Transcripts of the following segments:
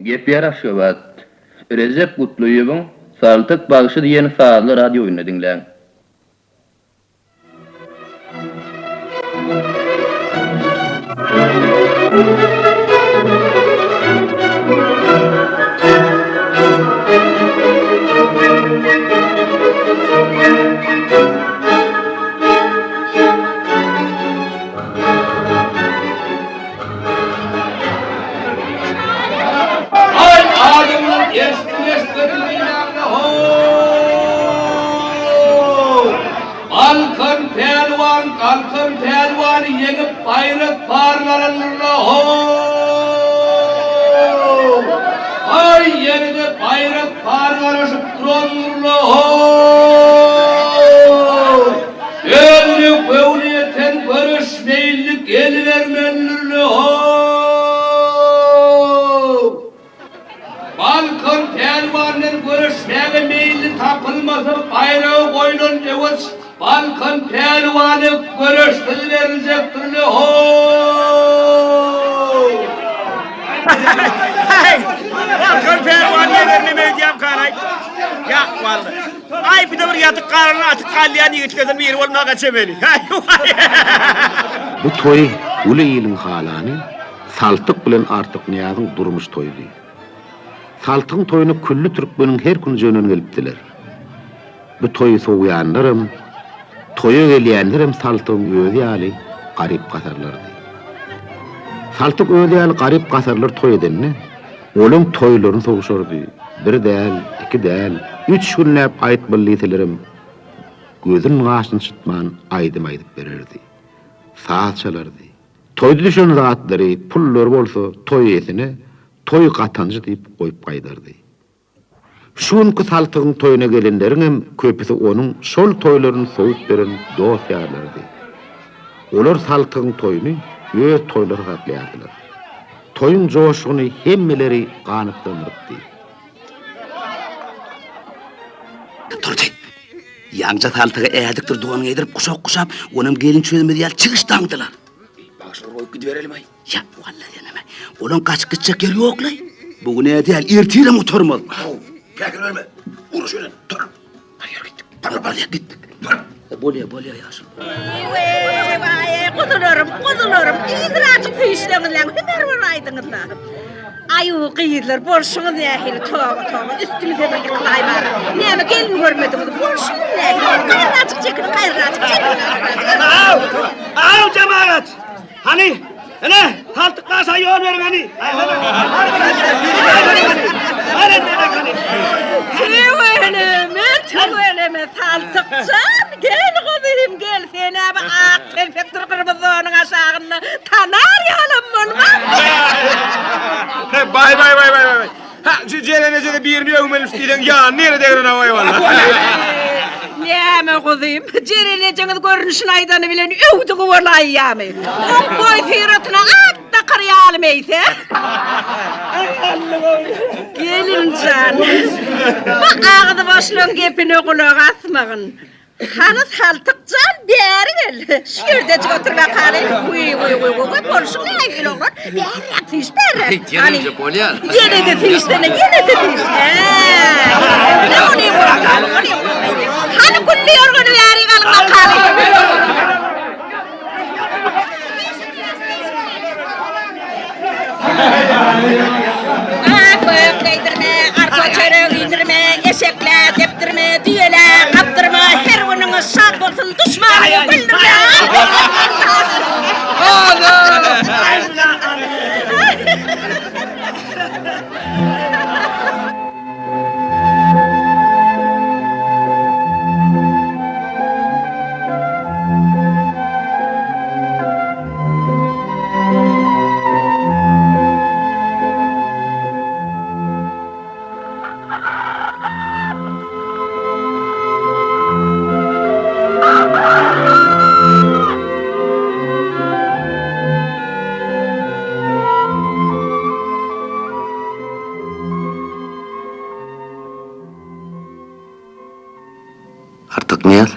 Gepýär Aşgabat. Rejep Gutlyýewiň Saltyk bagşy diýen sazly radioýuny diňläň. Aý adamlar eşitdim-eşitmedim diýmäňle how! Balkan pälwan Galkan pälwany ýeňip baýrak paryny alandyrla how! Aý ýene-de baýrak pary garaşyp durandyrla how! Özüne göwni ýeten göreş meýilli gelibermelidirle how! Balkan pälwandan göreşmäge meýilli tapylmasa baýragy goýlan öwez Balkan pälwana göreşsiz beriljekdirle how! Häý! Balkan pälwan ýeňer neme öýdýämkanaý? Ýak walla. Aý bu-da bir ýatyk galanyny atyk galýan ýigitlerden biri bolmaga çemeli. Häý waý! Bu toý uly iliň halany Saltyk bilen Artyknyýazyň durmuş toýudy. Saltygyň toýuna külli türkmeniň her künjeginden gelipdiler. Bu toýy sowýanlaram, toýa gelýänlerem Saltygyň özi ýaly garyp-gasarlardy. Saltyk özi ýaly garyp-gasarlar toý edende, olaň toýlaryny sowşardy, bir däl, iki däl, üç günläp aýtmaly diýselerem, gözün-gaşyny çytman aýdym aýdyp bererdi, saz çalardy. Toýda düşen zatlary, pullary bolsa toý eýesine toý gatanjy diýip goýup gaýdardy. Şu günki Saltygyň toýuna gelenleriňem köpüsi onuň şol toýlaryny sowup beren dost-ýarlarydy. Olar Saltygyň toýuny öz toýlary hasaplaýardylar. Toýuň joşguny hemmeleri ganatlandyrypdy. Durdy. Ýaňja Saltyga ädikdir don geýdirip, guşak guşap, onam gelin çözmez ýaly çigiş daňdylar. Bagşylary goýup gidiberelimaý. Ýa, walla senem-ä. Olaň gaçyp gitjek ýeri ýok-laý. Bu gün-ä däl, ertirem gutarmaz. Haw, päkil berme. Uruş bilen, tur. Bar, ýör gitdik. Bar, bar, bar, gitdik. Tur. Bolýa, bolýa, ýaşuly. Weý, guzularym, guzularym, yzraçyk süýşseňizläň, hümer bolaýdyňyz-la. Aý-u, gyzlar, bolşuňyz nähili, toba, toba, üstümize bir ýykylaýmara. Näme, gelin görmediňiz, bolşuňyz nähili? Gaýraçyk çekiliň, gaýraçyk çekiliň. Aw, aw, jemagat! Hany, ine, Saltyk bagşa ýol beriň, hany! Tüweleme, tüweleme, Saltyk jan, gel guzym, gel, sen-ä bu ak telpekdir gyrmyzy donuň aşagynda tanar ýalam bolmazdy. Baý, baý, baý, baý, baý. Ha, şu Jeren eje-de birini öwmelimiş diýseň, ýanyny ýere degren-ow, walla. Näme guzym, Jeren ejeňiz görnüşini aýdany bilen öwdügi bolaýýamy? Oň boý-syratyna at dakar ýalymy eýse? Gelin jan, bu agzy boşlaň gepine gulak asmagyn. Hany Saltyk jan, bäri gel. Şu ýerdejik otur bakaly. Wiý, wiý, wiý, wiý, bolşuň nähili oglan? Bärräk süýş, bärräk. Hany, bolýar. Ýene-de süýşsene, ýene-de süýş. Hä. Ony bakaly, ony. Hany gülli ýorgany bärik alyň bakaly. Ak-gök geýdirme, arpa çörek iýdirme, eşeklä depdirme, düýelä gapdyrma, her günüňiz şat bolsun, duşmanyňy güldürme! Artyknyýaz.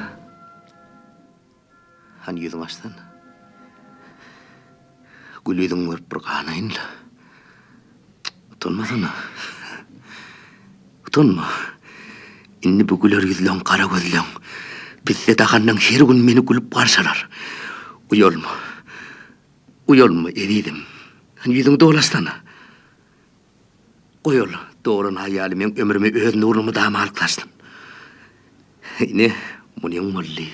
Hany ýüzüňi açsana. Gül ýüzüňi görüp bir ganaýyn-la. Utanmasana. Utanma. Indi bu güler ýüzleň, gara gözleň, pisse dahanlaň her gün meni gülüp garşylar. Uýalma. Uýalma, ezizim. Hany ýüzüňi dolaşsana. Goý ol doglan aý ýaly meň ömrüme öz nuruny mydama alyp saçsyn. Ine, munyň boldy.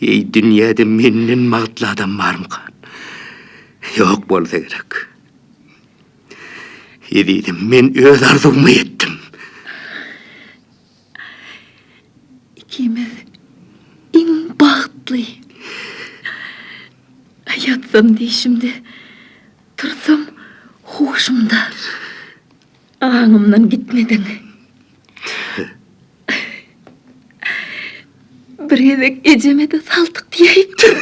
Eý, dünýäde menden bagtly adam barmykan? Ýok bolsa gerek. Ezizim, men öz arzuwyma ýetdim. Ikimiz iň bagtly. Ýatsam düýşümde, tursam huşumda. Aňymdan gitmediň. Bir gezek ejeme-de saltyk diýäýipdir.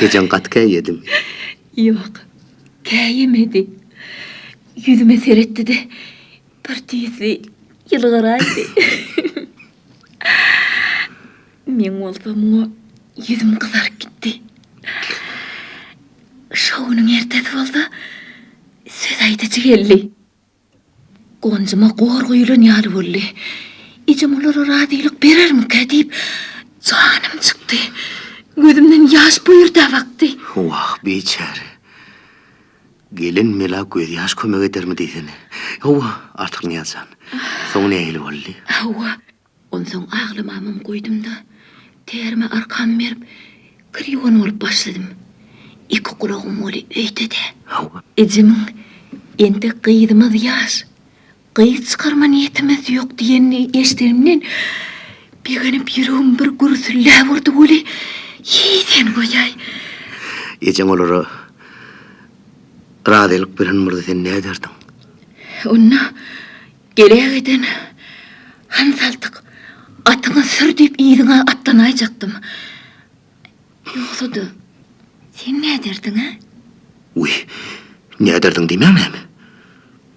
Ejeň gaty käýedimi? Ýok, käýemedi. Ýüzüme seretdi-de, bir tüýsli ýylgyraýdy. Meň bolsa muňa ýüzüm gyzaryp gitdi. Şo günüň ertesi bolsa söz aýdyjy geldi. Gonjuma gor guýlan ýaly boldy. Ejem olara razylyk berermikä diýip, janym çykdy. Gözümden ýaş boýurdap akdy. Wah, biçäre. Gelen mela gözýaş kömek edermi diýsene. Hawa, Artyknyýaz jan. Soň nähili boldy? Hawa, Onsoň aglamamam goýdum-da, tärime arkamy berip, kir ýuwan bolup başladym. Iki gulagym weli öýde-dä. Hawa. Ejemiň Entek gyzymyz ýaş, gyz çykarma niýetimiz ýok diýenini eşidenimden, begenip ýüregim bir gürsülläp urdy weli, hiý sen goýaý. Ejeň olara razylyk beren bolsa sen näderdiň? Onda Gelägeden, Han Saltyk, atyňy sür diýip yzyňa atlanaýjakdym. Ýogsa-da, sen näderdiň-ä? Wiý, näderdiň diýmäň näme?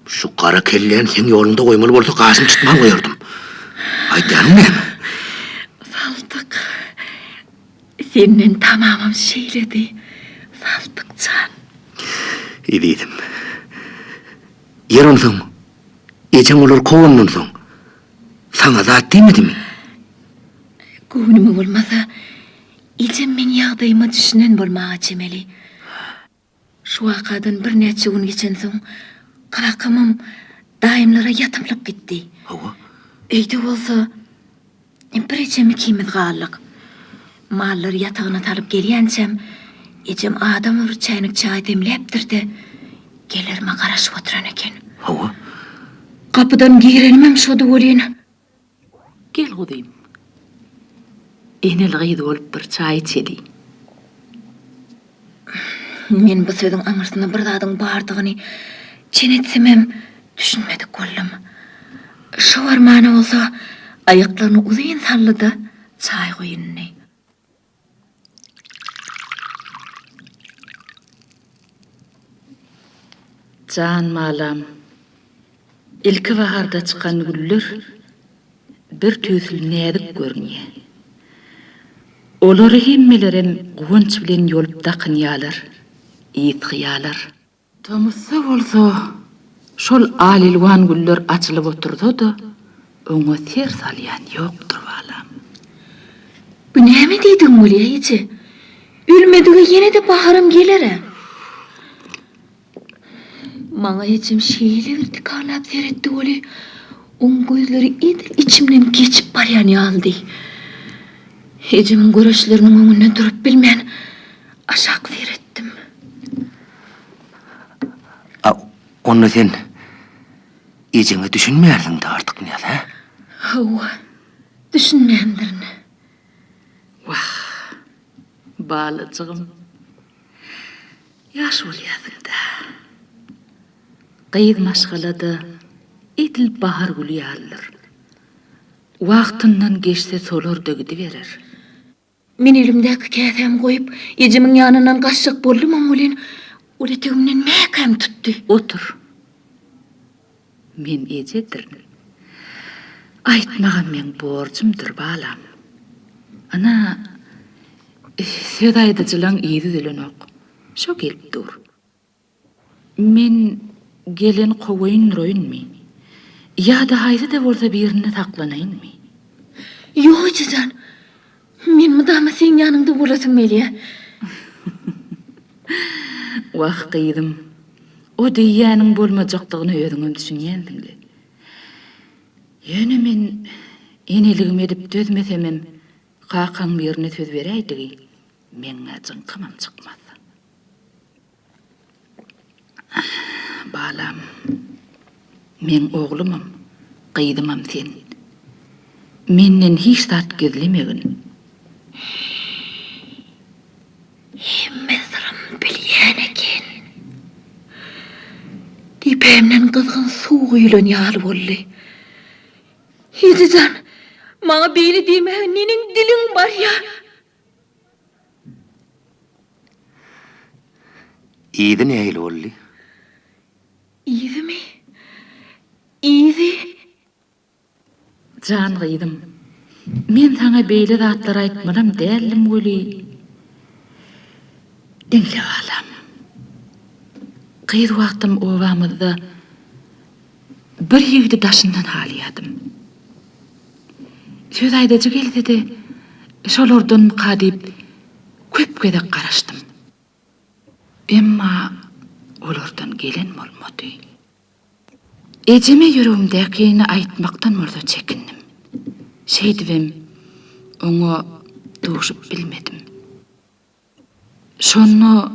Şu gara kelläni seň ýoluňda goýmaly bolsa gaşymy çytman goýardym. Aýdýanyň näme? Saltyk, senden tamamam şeýledi, Saltyk jan. Ezizim, ýer onsoň Ejeň olary kowandan soň, saňa zat diýmedimi? Göwnüme bolmasa, ejem meň ýagdaýyma düşünen bolmaga çemeli. Şu wakadan birnäçe gün geçensoň, kakamam daýymlara ýatymlyk gitdi. Hawa. Öýde bolsa, Bir ejem ikimiz galdyk. Mallary ýatagyna salyp gelýänçäm, ejem adama bir çäýnek çaý demläpdir-de, gelerime garaşyp oturan eken. Hawa. Gapydan girenimem şody welin. Gel guzym. Eneli-gyz bolup bir çaý içeli. Men bu sözüň aňyrsynda bir zadyň bardygyny çen etsemem, düşünmedik boldum. Şo barmana bolsa aýaklaryny uzyn saldy-da, çaý guýundy. Jan balam, ilki baharda çykan güller bir tüýsli näzik görünýär. Olary hemmelerem guwanç bilen ýolup dakynýarlar, ysgaýarlar. Tomusda bolsa şol al-elwan güller açylyp otursa-da, oňa ser salýan ýokdur, balam. Bu näme diýdigiň bolýa, eje? Ölmedige ýene-de baharam geler-ä. Maňa ejem şeýle bir dikanlap seretdi weli, oň gözleri edil içimden geçip barýan ýalydy. Ejemiň göreçleriniň öňünde durup bilmän, aşak seretdim. A onda sen ejeňe düşünmeýärsiň-dä Artyk Nyýaz, hä? Hawa, düşünmändirin. Wah, balajygym. Ýaş bolýarsyň-da. Gyz maşgala-da edil bahar güli ýalydyr. Wagtyndan geçse solar-da gidiberer. Men elimdäki käsämi goýup, ejemiň ýanyndan gaçjak boldumam welin, ol etegimden mäkäm tutdy. Otur. Men ejedirin. Aýtmagam meň borjumdyr, balam. Ana, söz aýdyjylaň yzy üzülenok. Şo gelip dur. Men gelen kowaýyn duraýynmy? Ýa-da haýsy-da bolsa birinde saklanaýynmy? Ýok, eje jan. Men mydama seň ýanyňda bolasym gelýär. Wah, gyzym, o diýýäniň bolmajakdygyna özüňem düşünýänsiň-le. Ýöne men eneligimi edip dözmesemem, kakaň birine söz beräýdigi, meň-ä jyňkymam çykmaz. Balam, meň oglumam, gyzymam sen. Menden hiç zat gizlemegin. Hemme syrymy bilýän eken. Depämden gyzgyn suw guýlan ýaly boldy. Eje jan, maňa beýle diýmäge neneň diliň barýar? Yzy nähili boldy? Yzymy? Yzy? Jan gyzym, men saňa beýle zatlary aýtmalam däldim weli, diňle balam. Gyz wagtym obamyzda bir ýigidi daşyndan halaýadym. Söz aýdajy gelse-de, şolardanmyka diýip, köp gezek garaşdym. Emma olardan gelen bolmady. Ejeme ýüregimdäkini aýtmakdan bolsa çekindim. Şeýdibem, oňa duşup bilmedim. Şonda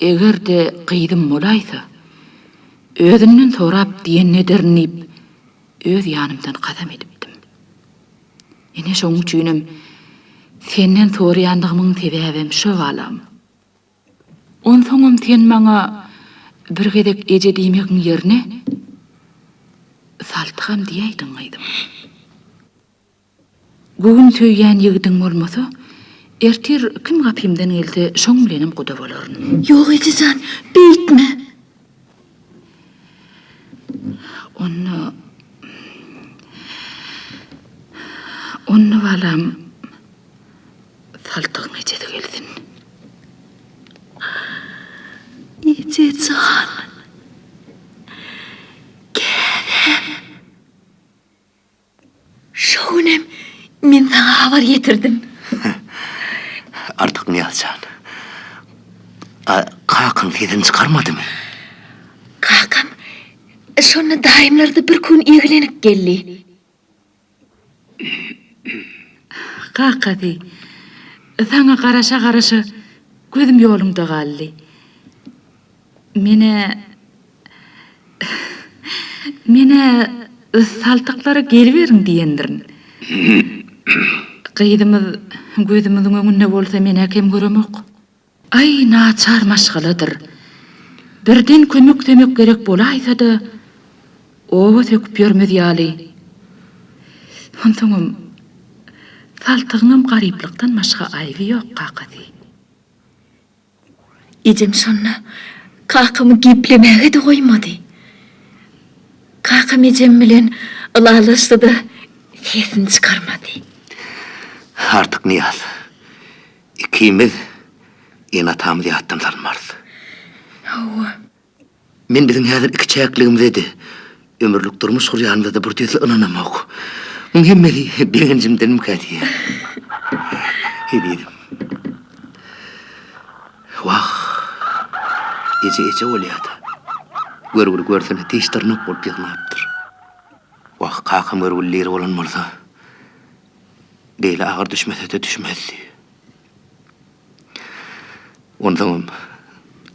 eger-de gyzym bolaýsa, özünden sorap diýenini ederin diýip, öz ýanymdan kasam edipdim. Ine, şonuň üçinem senden soraýandygymyň sebäbem şo, balam. Onsoňam sen maňa bir gezek eje diýmegiň ýerine Saltygam diýäýdiň, gyzym. Göwün söýýän ýigidiň bolmasa, ertir kim gapymdan gelse, şoň bilenem guda bolaryn. Ýok, eje jan, beýtme. Onda, onda balam, Saltygyň ejesi gelsin. Eje jan, käbäm. Şo günem men saňa habar getirdim. Artyk Nyýaz jan. A kakaň sesini çykarmadymy? Kakam şonda daýymlarda bir gün eglenip geldi. Kakasy, saňa garaşa-garaşa gözüm ýoluňda galdy. Men-ä, men-ä saltyklara geliberiň diýendirin. Gyzymyz gözümiziň öňünde bolsa men-ä kem göremok. Aý, naçar maşgaladyr. Birden kömek-sömek gerek bolaýsa-da, oba söküp ýörmez ýaly. Onsoňam, saltygyňam garyplykdan başga aýby ýok, kakasy. Ejem şonda kakamy geplemäge-de goýmady. Kakam ejem bilen ylalaşdy-da, sesini çykarmady. Artyk Nyýaz, ikimiz ene-atamyzy ýatdan salmarys. Hawa. Men biziň häzir ikiçäkligimize-de, ömürlik durmuş gurýanymyza-da bir tüýsli ynanamok. Muň hemmesi begenjimdenmikä diýýän. Ezizim. Wah, eje eje bolýa-da. Görgüli görsene, diş-dyrnak bolup ýygnapdyr. Wah, kakam görgüli diri bolan bolsa, beýle agyr düşmese-de düşmezdi. Onsoňam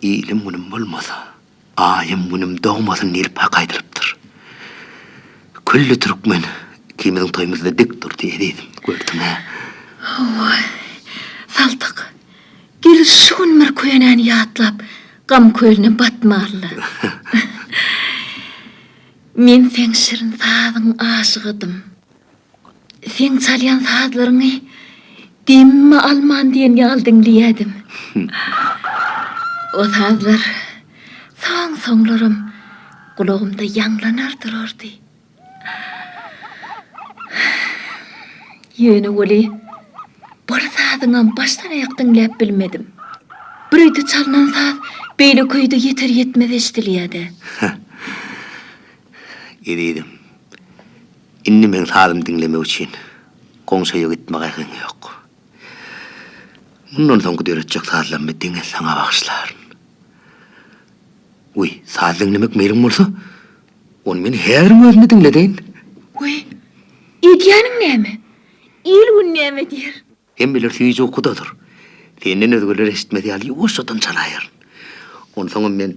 ilim-günüm bolmasa, aýym-günüm dogmasyn diýlip hak aýdylypdyr. Külli türkmen ikimiziň toýumyzda dik durdy, ezizim, gördüň-ä. Hawa, Saltyk, gel şu gün bir könäni ýatlap, gam kölüne batmaly-la. Men seň şirin sazyň aşygydym. Seň çalýan sazlaryňy demimi alman diýen ýaly diňleýädim. O sazlar soň-soňlaram gulagymda ýaňlanar durardy. Ýöne weli bir sazyňam başdan-aýak diňläp bilmedim. Bir öýde çalnan saz beýleki öýde ýeter-ýetmez eşidilýä-dä. Ezizim, indi meň sazymy diňlemek üçin goňşy öýe gitme gaýgyň ýok. Mundan soňky döretjek sazlarymy diňe saňa bagyşlaryn. Wiý, saz diňlemek meýliň bolsa, ony men häziriň özünde diňledeýin. Wiý, edýäniň näme? Il-gün näme diýer? Hemmeler süýji ukudadyr. Senden özgeler eşitmez ýaly ýuwaşjadan çalaýaryn. Onsoňam men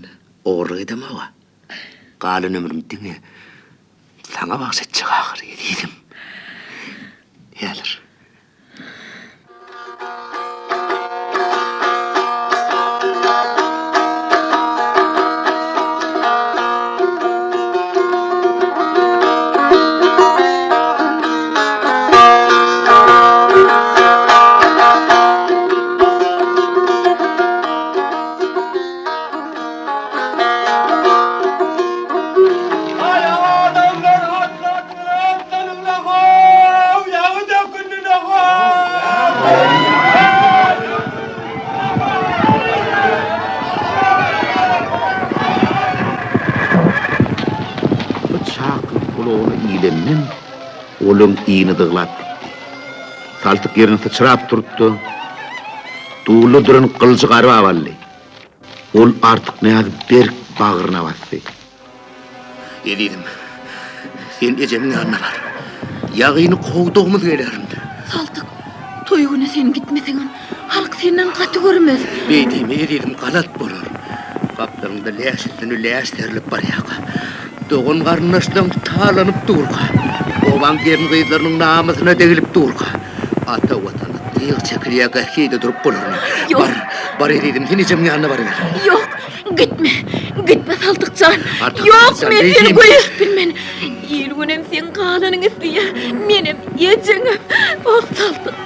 ogurlyk edemog-a. Galan ömrüm diňe saňa bagyş etjek ahyry, ezizim. Häzir. Aý adamlar atladyňyz atlanyňla how ýagy döküldile how. Bu çakylyk gulagyna ilenden olaň yny dyglap gitdi. Saltyk ýerinden syçrap turdy-da, dulda duran gylyjy garbap aldy. Ol Artyknyýazy berk bagryna basdy. Ezizim, sen ejemiň ýanyna bar. Ýagyny kowdugymyz gelerin. Saltyk, toý güni sen gitmeseňem, halk senden gaty görmez. Beý diýme, ezizim, galat bolar. Gapdalyňda läş üstüne läş serlip barýarka, dogan-garyndaşlaryň talanyp durka, obaň gelin-gyzlarynyň namysyna degilip durka, ata Watana tyg çekilýärkä heýde durup bolarmy? Ýok. Bar, bar ezizim, sen ejemiň ýanyna baryber. Ýok, gitme, gitme Saltyk jan. Artyk Ýok, jan, men seni beýdeyim. goýup bilmen. Il-günem seň galanyňy isleýär. Menem, ejeňem. Oh, Saltyk,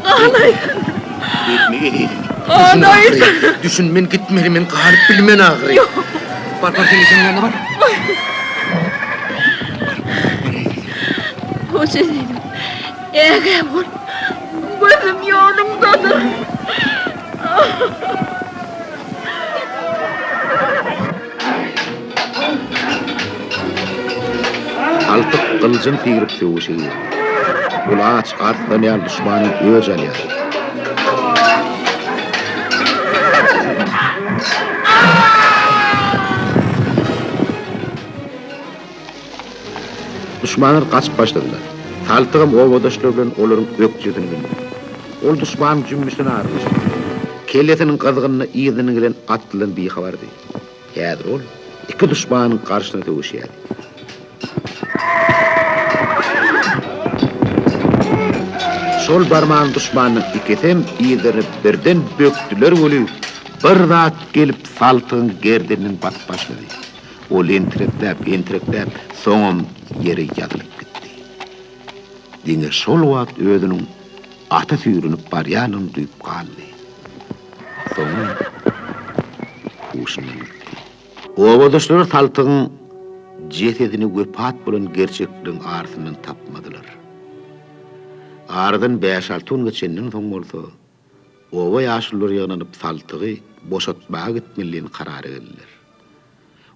galaýsana. Beýtme ezizim. Galaýsana. Düşün, men gitmeli, men galyp bilmen ahyry. Ýok. Bar, bar, sen ejemiň ýanyna bar. Hoş ezizim. Ägä bol. Gözüm ýoluňdadyr. Saltyk gylyjyny syryp söweşe girdi. Ol aç arslan ýaly duşmandan öç alýardy. Duşmanlar gaçyp başladylar. Saltygam obadaşlary bilen olaryň ökjesine mündi. Ol duşmanyň jümmüşine aralaşdy. Kellesiniň gyzgynyna yzyndan gelen atlydan bihabardy. Häzir ol iki duşmanyň garşysyna söweşýärdi. Şol barman duşmanyň ikisem yzlaryna birden bökdüler weli, bir zat gelip Saltygyň gerdeninden basyp başlady. Ol entirekläp, entirekläp, soňam ýere ýazylyp gitdi. Diňe şol wagt özüniň ata süýrenip barýanyny duýup galdy. Soňam huşundan gitdi. Obadaşlary Saltygyň jesedini wepat bolan gerçekligiň arasyndan tapmadylar. Aradan bäş-alty gün geçenden soň bolsa, oba ýaşululary ýygnanyp Saltygy boşatmaga gitmeli diýen karara geldiler.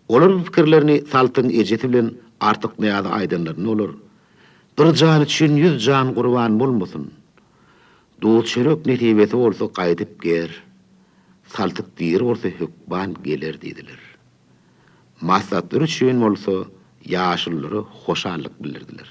Olar bu pikirlerini Saltygyň ejesi bilen Artyk Nyýaza aýdanlarynda olar, Bir jan üçin ýüz jan gurban bolmasyn. Duz-çörek nesibesi bolsa gaýdyp ger, Saltyk diri bolsa hökman geler diýdiler. Maslahatlary üçin bolsa ýaşululara hoşallyk bildirdiler.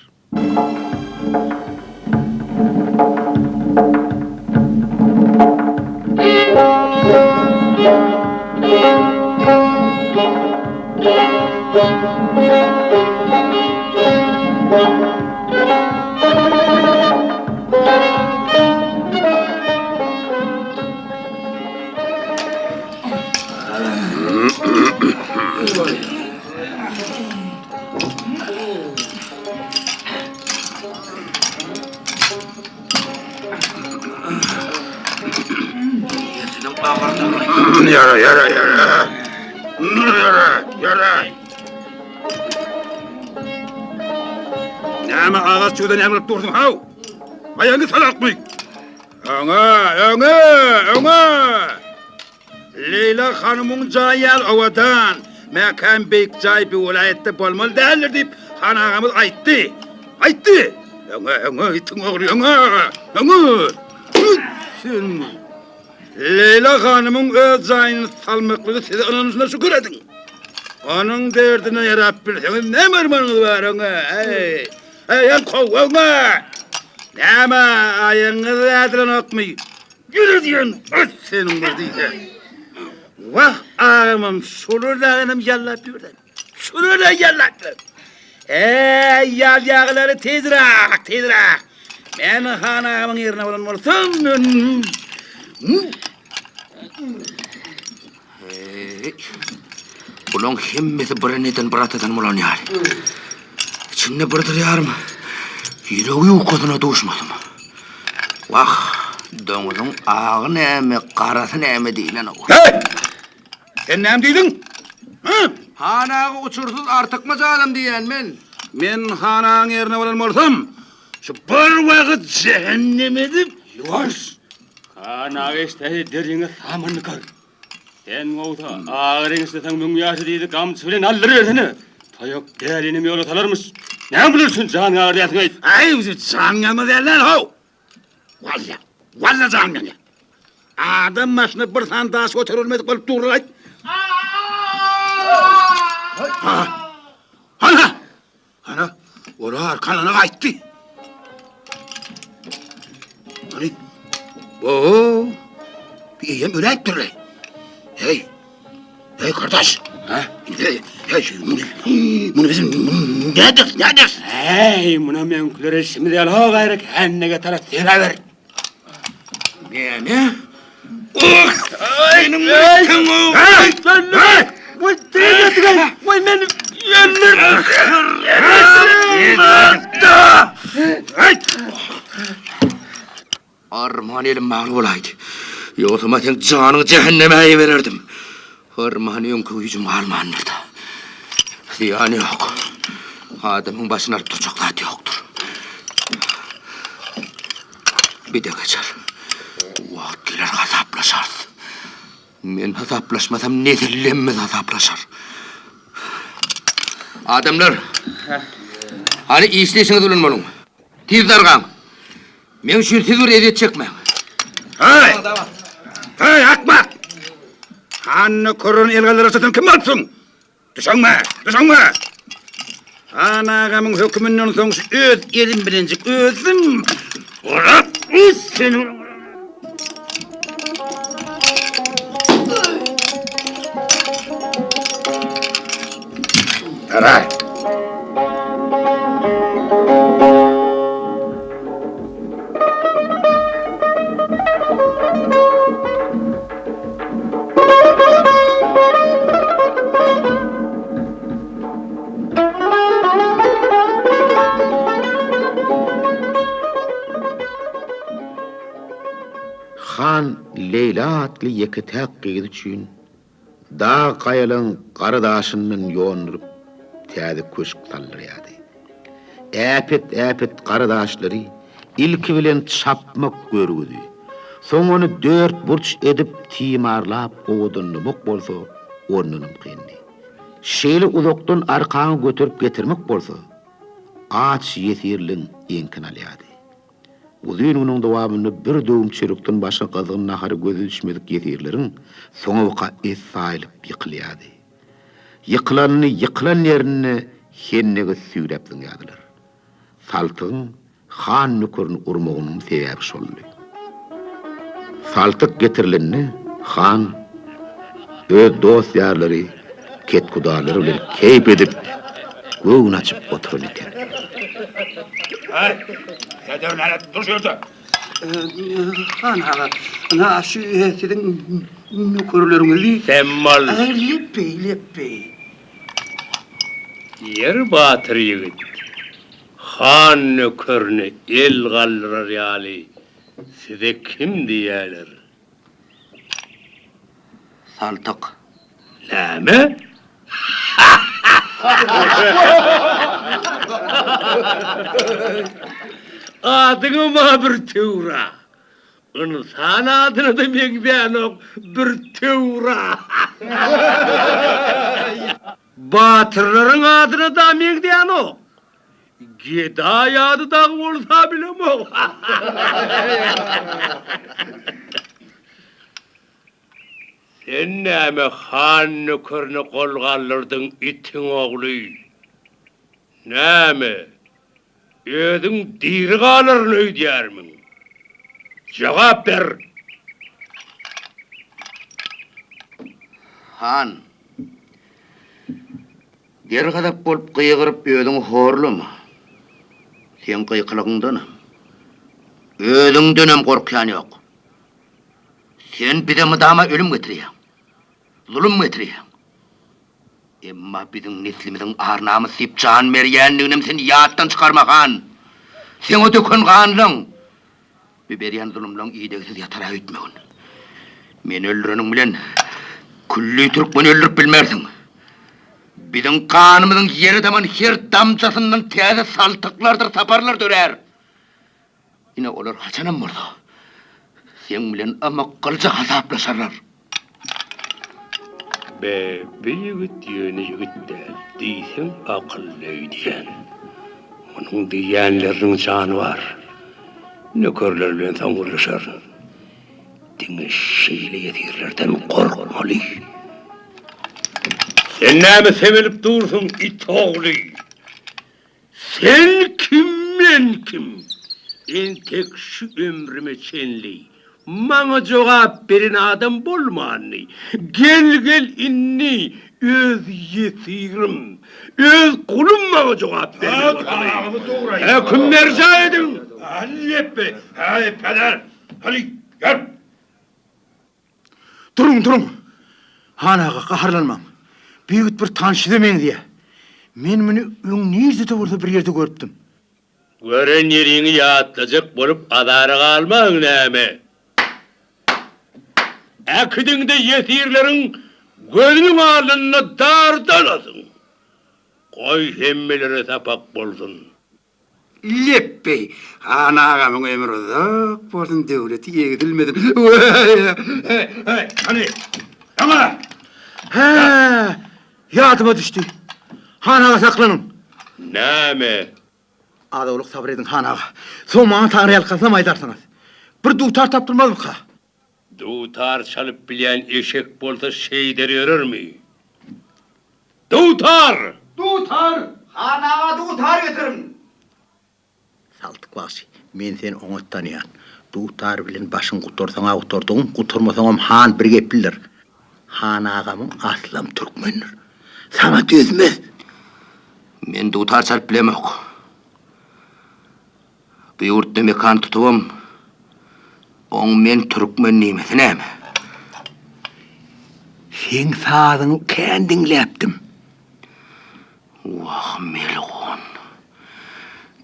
Ýöre, ýöre, ýöre. Ýöre, ýöre. Näme agaç çüwde näme bolup dursuň, haw? Aýagyňy salakmy? Öňe, öňe, öňe! Leýla hanymyň jaýy ýaly owadan, mäkäm beýik jaý bu welaýatda bolmaly däldir diýip, han agamyz aýtdy. Aýtdy! Öňe, öňe, itiň ogly, öňe! Öňe! Sen Leýla hanymyň öz jaýyny salmaklygy size ynanyşyna şükür ediň. Onuň derdine ýarap bilseňiz näme armanyňyz bar öňe? Eý, eý, ýaňkow, öňe! Näme, aýagyňyz ädilenokmy? Ýüre diýen, öt seniň bir diýse. Wah, agamam şolar daganam ýallap ýör-dä. Şolar-da ýallap ýör. Eý, ýal ýagylary tizräk, tizräk. Men han agamyň ýerine bolan bolsam, men... Heý, bulaň hemmesi bir eneden, bir atadan bolan ýaly. Içinde birdir ýarym ýüregi ýukasyna duşmasyn. Wah, doňuzyň agy näme, garasy näme diýlen-ow. Heý! Sen näme diýdiň? Hä? Han aga uçursyz artykmaç adam diýýän men. Men han agaň ýerine bolan bolsam, şu bir wagt jähennem edip. Ýuwaş! Han aga eşdäýse deriňe saman dykar. Sen bolsa agyryň isleseň müň ýaşa diýdi gamçy bilen aldyrybersene. Taýak dälinem ýola salarmyş. Näme bular üçin janyňy agyrýarsyň-aý? Aý, janyň ýanmaz däl-ä, how! Walla, walla janym ýanýar. Adam başyna bir sany daş göterilmedik bolup durlar-aý. Ha! Hana! Hana, olar arkalana gaýtdy. Hany? Oo! Eýýäm öläýipdirler. Hey! Hey kardeş! Ha? Hey, hey, muny, muny bizim näder, näder? Hey, muna meňkiler işimiz ýaly ho gaýry hännege tarap seraber. Näme? Oh! Seniň itiň Hey! Hey! Voý, voý meni öldür. Hey! Arman elim bagly bolaýdy. Ýogsam-a seň janyňy jähenneme ibererdim. Arman öňki güýjüm galmandyr-da. Zyýany ýok. Adamyň başyny alyp durjak zat ýokdur. Bir-de geçer. Wagt geler hasaplaşarys. Men hasaplaşmasam nesillemmiz hasaplaşar. Adamlar! Hany işli işiňiz bilen boluň. Tiz dargaň. Meň üçin siz bir ezýet çekmäň. Hey! Hey, akmak! Hanna körün el galdyrarsa sen kim bolupsyň? Düşeňme! Düşeňme! Han agamyň höküminden soň şu öz elim bilenjik özüm Orak seni. Tara. Han Leýla atly ýeke-täk gyzy üçin Dag gaýalaň gara daşyndan ýonduryp, täze köşk saldyrýardy. Äpet-äpet gara daşlary ilki bilen çapmak görgüdi. Soň ony dörtburç edip timarlap owadanlamak bolsa ondanam kyndy. Şeýle uzakdan arkaňy göterip getirmek bolsa, aç ýesirligiň eňkini alýardy. Uzyn günüň dowamynda bir döwüm çörekden başga gyzgyn nahara gözi düşmedik ýesirleriň soňabaka es saýylyp ýykylýardy. Ýykylanyny ýykylan ýerinde hennege süýräp zyňýardylar. Saltygyň han nökerini urmagynyň sebäbi şoldy. Saltyk getirilende han öz dost-ýarlary, ketkudalary bilen keýp edip, göwün açyp oturan eken. Häý, peder nälet, dur şu ýerde! Han aga, ynha şu siziň nökerleriňizi. Sem bol! Lepbeý, lepbeý. Ýeri batyr ýigit, han nökerine el galdyrar ýaly size kim diýýäler? Saltyk. Näme? Adyňam-a bir töwra. Ynsan adyna-da meňzänok, bir töwra. Batyrlaryň adyna-da meňzänok. Gedaý ady dagy bolsa bilemok. Sen näme han nökerine gol galdyrdyň itiň ogly? Näme, özüň diri galaryn öýdýärmiň? Jogap ber! Han, dergazap bolup gygyryp özüňi horlama. Seň gykylygyňdanam, özüňdenem gorkýan ýok. Sen bize mydama ölüm getirýäň, zulum getirýäň. Emma biziň neslimiziň ar-namys diýip jan berýändiginem sen ýatdan çykarma, han! Seň o döken ganlaň, bu berýän zulumlaň idegsiz ýatar-a öýtmegin. Meni öldüreniň bilen külli türkmeni öldürip bilmersiň. Biziň ganymyzyň ýere daman her damjasyndan täze saltyklardyr saparlar dörär. Ine, olar haçanam bolsa, seň bilen ymykgylja hasaplaşarlar. Be, bi ýigit ýöne ýigit däl, diýseň akylly öýdýän. Munuň diýýänleriniň jany bar. Nökerler bilen soň gürleşerin. Diňe şeýle ýesirlerden gorkmaly. Sen näme semelip dursuň, it ogly? Sen kim men kim? Entek şu ömrüme çenli maňa jogap beren adam bolmandy. Gel gel indi öz ýesirim, öz gulum maňa jogap bermeli bolsun. Höküm berjaý ediň! Lepbeý, häý peder, hany gel! Duruň, duruň! Han aga, gaharlanmaň. Bu ýigit bir tanşyza meňzeýär. Men muny öň nirde-de bolsa bir ýerde görüpdim. Gören ýeriňi ýatlajak bolup azara galmaň näme? Äkidiň-de ýesirleriň gözüniň alnynda dardan asyň. Goý hemmelere sapak bolsun. Lepbeý! Han agamyň ömri uzak bolsun, döwleti egsilmesin. Weý! Hany, öňe! Hä, ýadyma düşdi. Han aga saklanyň. Näme? Az-owlak sabyr ediň, han aga. Soň maňa taňryýalkasynam aýdarsyňyz. Bir dutar tapdyrmazmyka? Dutar çalyp bilýän eşek bolsa şeýder ýörermi? Dutar! Dutar! Han aga dutar getiriň! Saltyk bagşy, men seni oňat tanýan. Dutar bilen başyň gutarsaň-a gutardygyň, gutarmasaňam han bir geplidir. Han agamyň aslam türkmendir. Saňa dözmez! Men dutar çalyp bilemok. Bu ýurtda mekan tutubam, oň men türkmen diýmesi näme? Seň sazyňy kän diňläpdim. Wah, melgun.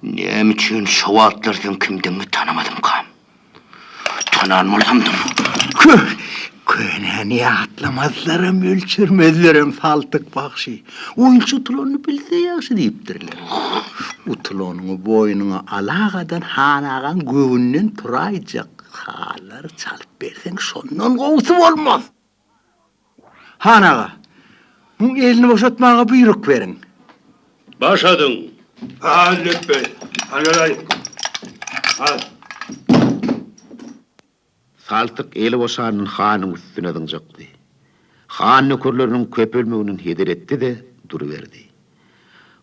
Näme üçin şo wagtlar seň kimdigiňi tanamadymkam? Tanan bolsamdym. Kö, könäni ýatlamazlaram, ölçermezlerem Saltyk bagşy. Oýunçy utulanyny bilse ýagşy diýipdirler. Utulanyňy boýnuňa alagadan han agaň göwnünden turaýjak sazlary çalyp berseň şondan gowusy bolmaz. Han aga, muň elini boşatmaga buýruk beriň. Başadyň! Ha, lepbeý! Hany, ha. Saltyk eli boşanyn hanyň üstüne zyňjakdy. Han nökerleriniň köpelmeginden heder etdi-de, duruberdi.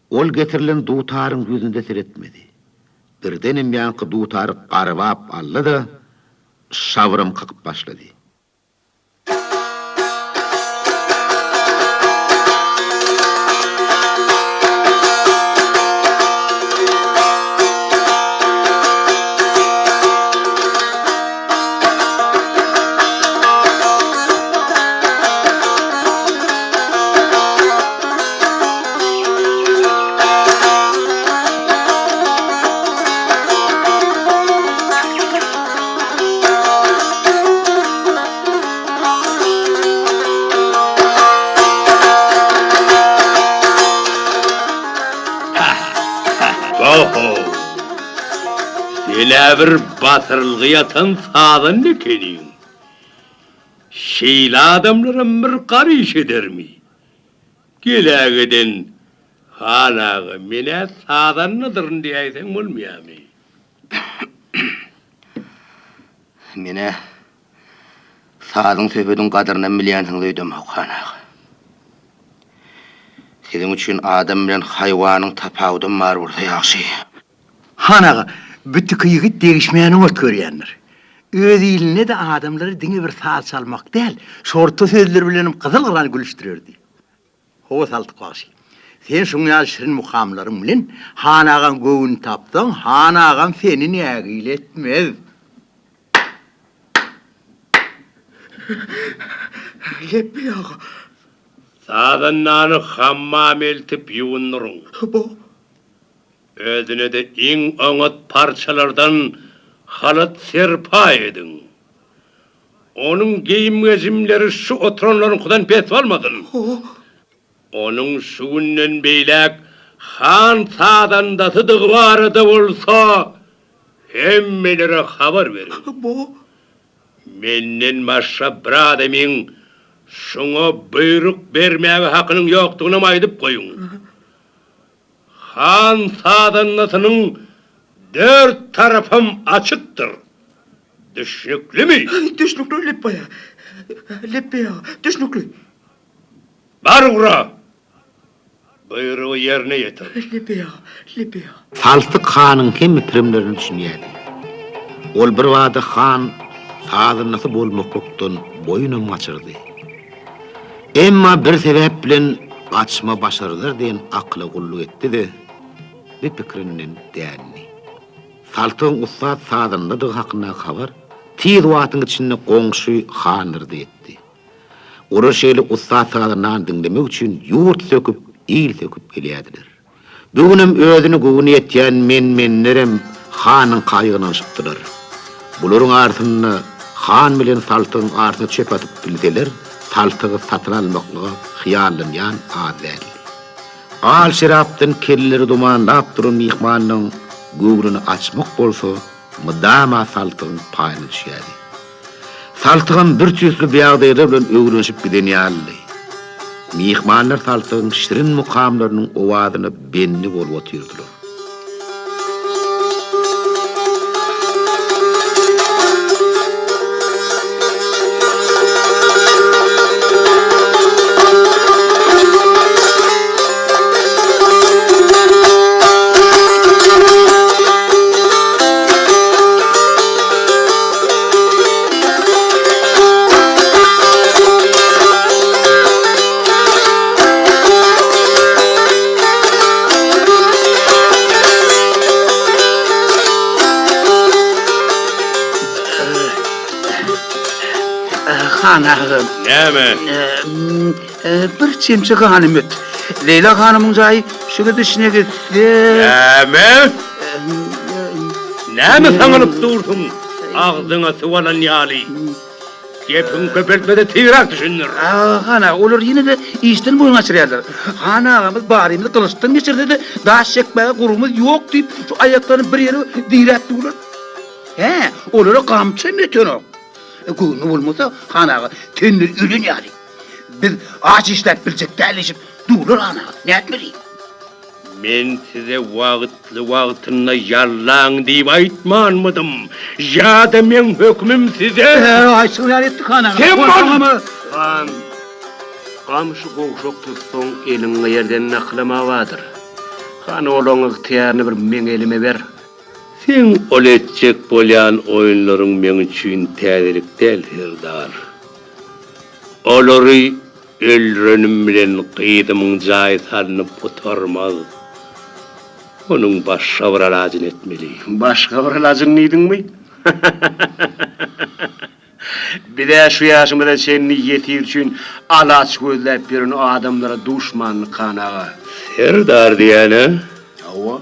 Ol getirilen dutaryň ýüzüne-de seretmedi. Birdenem ýaňky dutary garbap aldy-da, şabram kakyp başlady. Sen-ä bir basyrylgy ýatan sazanda ekeniň. Şeýle adamlaram bir gar iş edermi? Gelägeden, Han aga, men-ä sazandadyryn diýäýseň bolmaýarmy? Men-ä sazyň söhbediň gadyrynam bilýänsiňiz öýdemok, han aga. Siziň üçin adam bilen haýwanyň tapawudam bar bolsa ýagşy. Han aga, bu tüki ýigit degişmäni oňat görýändir. Öz ilinde-de adamlary diňe bir saz çalmak däl, şorta sözleri bilenem gyzyl-gyran gülüşdirerdi. Hawa, Saltyk bagşy, sen şuň ýaly şirin mukamlaryň bilen han agaň göwnüni tapsaň, han agam seni nägile etmez. Lepbeý aga. Sazandany hammama eltip ýuwundyryň. Bu. Özüne-de iň oňat parçalardan halat-serpaý ediň. Onuň geýim-gejimleri şu oturanlaryňkydan pes bolmasyn. Onuň şu günden beýläk han sazandasydygy barada bolsa hemmelere habar beriň. Menden başga bir adamyň şuňa buýruk bermäge hakynyň ýokdugynam aýdyp goýuň. Han sazandasynyň dört tarapam açykdyr. Düşnüklimi? Düşnükli, Lepbeý aga. Lepbeý aga, düşnükli. Bar ugra! Buýrugy ýerine ýetir. Lepbeý aga, lepbeý aga. Saltyk hanyň hemme pirimlerine düşünýärdi. Ol birbada han sazandasy bolmaklykdan boýunam gaçyrdy. Emma bir sebäp bilen gaçma başarlar diýen akyla gulluk etdi-de, bi pikirinden dändi. Saltygyň ussat sazandadygy hakyndaky habar tiz wagtyň içinde goňşy hanlarda ýetdi. Olar şeýle ussat sazandany diňlemek üçin ýurt söküp, il söküp gelýärdiler. Bu günem özüne göwni ýetýän men-menlerem hanyňka ýygnanyşypdylar. Bularyň arasynda han bilen Saltygyň arasyna çöp atyp bilseler, Saltygy satyn almaklyga hyýallanýan az däldi. Al şerapdan kelleleri dumanlap duran myhmanlaryň göwnüni açmak bolsa mydama Saltygyň paýyna düşýärdi. Saltygam bir tüýsli bu ýagdaýlar bilen öwrenişip giden ýalydy. Myhmanlar Saltygyň şirin mukamlarynyň owazyna bendi bolup otyrdylar. Han agam. Näme? Bir çemçe ganym öt. Leýla hanymyň jaýy şu gidişine gitse. Näme? Näme saňalyp dursuň, agzyňa suw alan ýaly? Gepiňi köpeltme-de tizräk düşündir. Han aga, olar ýene-de işden boýun gaçyrýarlar. Han agamyz barymyzy gylyçdan geçirse-de, daş çekmäge gurbumyz ýok diýip, şu aýaklaryny bir ýere diräp durlar. Hä, olara gamçam ýetenok. Göwni bolmasa, han aga, tenleri ölen ýaly. Biz aç işläp biljek däl diýşip durlar, han aga. Nätmeli? Men size wagtly-wagtynda ýallaň diýip aýtmanmydym? Ýa-da meň hökmüm size? Hä, aýtşyňyz ýaly etdik, han aga. Sen bol! Han, gamşy gowşak tutsaň, eliň ýerden naklama bardyr. Hany olaň ygtyýaryny bir meň elime ber. Seň ol etjek bolýan oýunlaryň meň üçin täzelik däl, serdar. Olary öldürenim bilen gyzymyň jaýy salnyp gutarmaz. Onuň başga bir alajyny etmeli. Başga bir alajyny diýdiňmi? Biz-ä şu ýaşymyza çenli ýesir üçin alaç gözläp ýören adamlara duşmandyk, han aga. Serdar diýýän-ä? Hawa.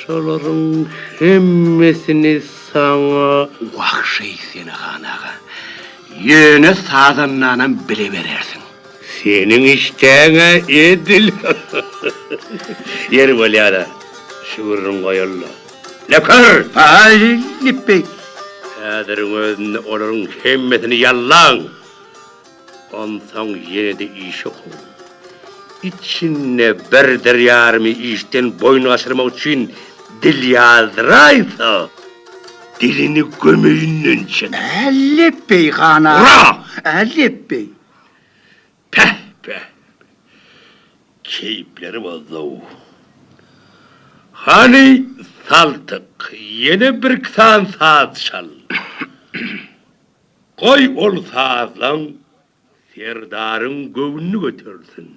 Şolaryň hemmesini saňa. Wah, şeýtsene, han aga. Ýöne sazandanam bileberersiň. Seniň işdäň-ä edil. Ýeri bolýa-da, şu gürrüňi goýaly-da. Nöker! Aý, lepbeý! Häziriň özünde olaryň hemmesini ýallaň! Onsoň ýene-de işe kowuň. Içinde birdir ýarymy işden boýun gaçyrmak üçin dil ýazdyraýsa, dilini gömeýinden çeker. Ä, lepbeý, han aga! Ura! Ä, lepbeý! Päh, päh! Keýpleri bozdy-ow. Hany, Saltyk, ýene birki sany saz çal. Goý, ol sazlaň Serdaryň göwnüni götersin.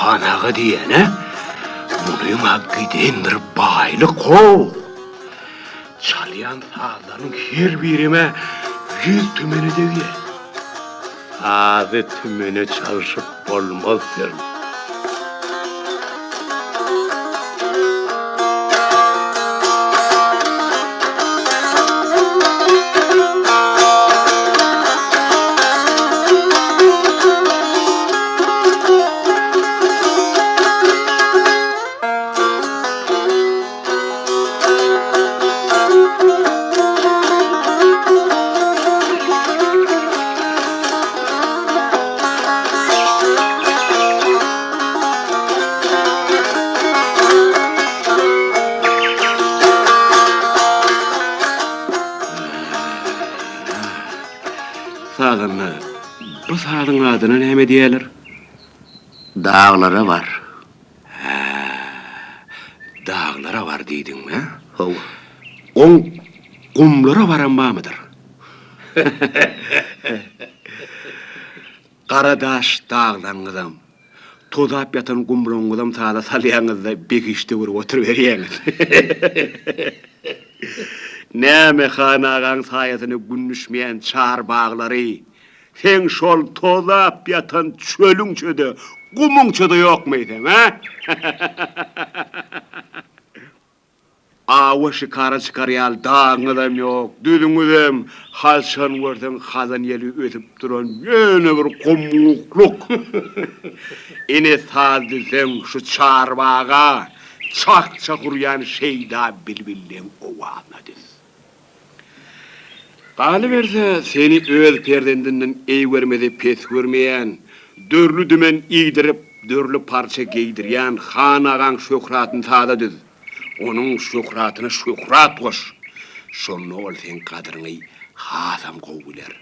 Han aga diýene munyň-a giden bir baýlyk-how. Çalýan sazlarynyň her birem-ä ýüz tümene degýär. Sazy tümene çalşyp bolmaz sen. Sazanda, bu sazyň adyna näme diýerler? Daglara bar. Hä, daglara bar diýdiňmi, hä? Hawa. Oň gumlara baran barmydyr? Gara daş daglaryňyzam, tozap ýatan gumlaryňyzam saza salýaňyz-da, behişde görüp oturyberýäňiz. Näme han agaň saýasyna gün düşmeýän çar baglary, Seň şol tozap ýatan çölüňçe-de, gumuňça-da ýokmy eýsem, hä? Awa-şikara çykar ýaly dagyňyzam ýok, düzüňizem, haçan görseň hazan ýeli ösüp duran ýöne bir gumluklyk. Ine saz düzseň şu çarbaga çak-çak urýan şeýda bilbilleň owazyna düz. Galyberse, seni öz perzendinden eý görmezi pes görmeýän, dürli-dümen iýdirip, dürli parça geýdirýän han agaň şöhratyny saza düz. Onuň şöhratyna şöhrat goş. Şonda ol seň gadyryňy hasam gowy biler.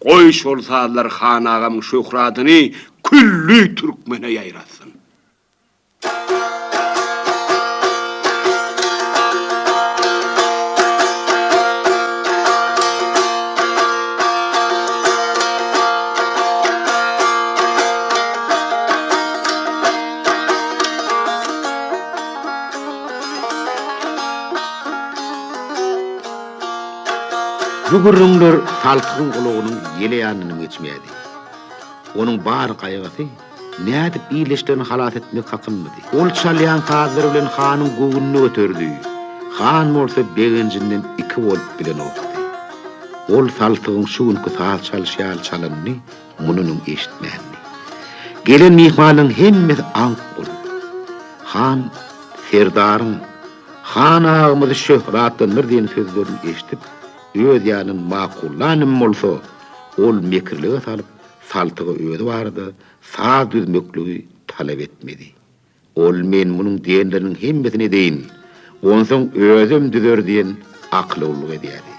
Goý, şol sazlar han agamyň şöhratyny külli türkmene ýaýratsyn. Bu gürrüňler Saltygyň gulagynyň ýele ýanyndan geçmeýärdi. Onuň bar gaýgysy nädip ildeşlerini halas etmek hakyndady. Ol çalýan sazlary bilen hanyň göwnüni göterdi. Han bolsa begenjinden iki bolup bilenokdy. Ol Saltygyň şu günki saz çalşy ýaly çalanyny mundan öň eşitmändi. Gelen myhmanlaryň hemmesi aňk boldy. Han Serdaryň, Han agamyzy şöhratlandyr diýen sözlerini eşidip, öz ýanyndan makullan hem bolsa, ol mekirlige salyp, Saltyga özi barada saz düzmekligi talap etmedi. Ol men munuň diýenleriniň hemmesini edeýin, onsoň özem düzer diýen akyla gulluk edýärdi.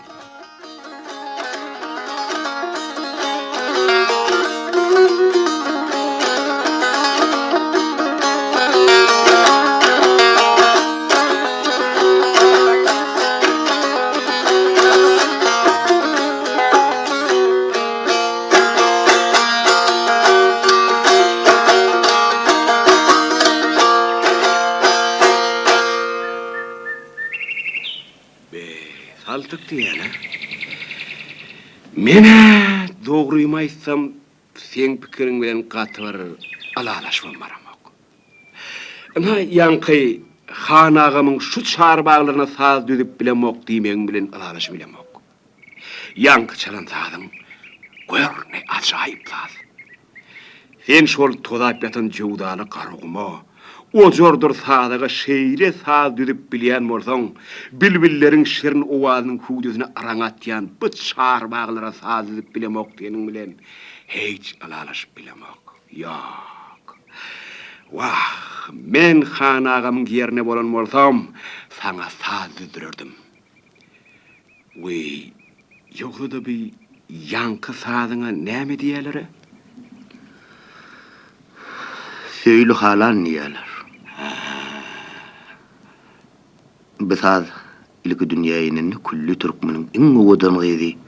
Saltyk diýýän-ä. Men-ä dogrymy aýtsam, seň pikiriň bilen gaty bir ylalaşybam baramok. Ynha, ýaňky Han agamyň şu çarbaglaryna saz düzüp bilemok diýmegiň bilen ylalaşybilemok. Ýaňky çalan sazyň, gör, ne ajaýyp saz. Sen şol tozap ýatan jöwzaly Garaguma, ojardyr sazaga şeýle saz düzüp bilýän bolsaň, bilbilleriň şirin owazynyň hüwdüsine yraň atýan bu çarbaglara saz düzüp bilemok diýeniň bilen hiç ylalaşyp bilemok. Ýok. Wah, men Han agamyň ýerine bolan bolsam, saňa saz düzdürerdim. Wiý, ýogsa-da bi ýaňky sazyňa näme diýýäler-ä? Söýli halan diýýäler. Bu saz ilki dünýä inende külli türkmeniň iň owadan gyzy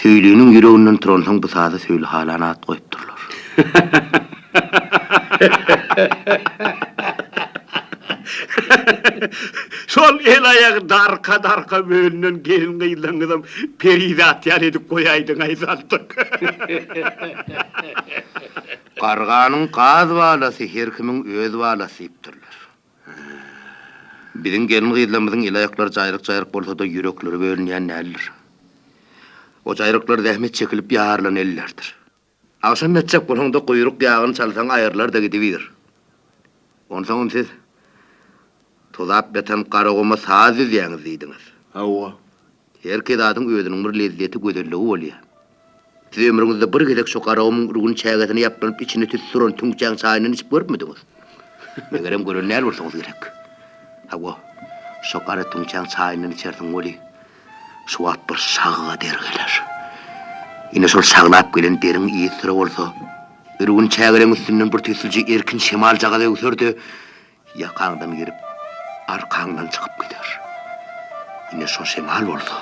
Söýliniň ýüreginden turansoň bu saza Söýli halan at goýupdyrlar. Şol el-aýagy darka-darka bölünen gelin-gyzlaryňyzam perizat ýaly edip goýaýdyň-aý Saltyk. Garganyň gaz balasy her kimiň öz balasy diýipdirler. Biziň gelin-gyzlarymyzyň el-aýaklary jaýryk-jaýryk bolsa-da, ýürekleri bölünýän däldir. O jaýryklar zähmet çekilip ýarylan ellerdir. Agşam ýatjak bolaňda guýruk ýagyny çalsaň aýrylar-da gidibiýr. Onsoňam siz tozap ýatan Garaguma saz düzýäňiz diýdiňiz. Hawa. Herki zadyň özüniň bir lezzeti, gözelligi bolýar. Siz ömrüňizde bir gezek şo Garagumuň ürgün çägesine ýaplanyp içinde tüsse duran tüňçäň çaýyndan içip görüpmidiňiz? Megerem gören däl bolsaňyz gerek. Hawa, şo gara tüňçäň çaýyndan içersiň weli, Şu wagt bir şagga der geler. Ine şol şaglap gelen deriň yzysüre bolsa, ürgün çägeleň üstünden bir tüýsülje erkin şemaljagaz öwser-de, ýakaňdan girip, arkaňdan çykyp gider. Ine şo şemal bolsa,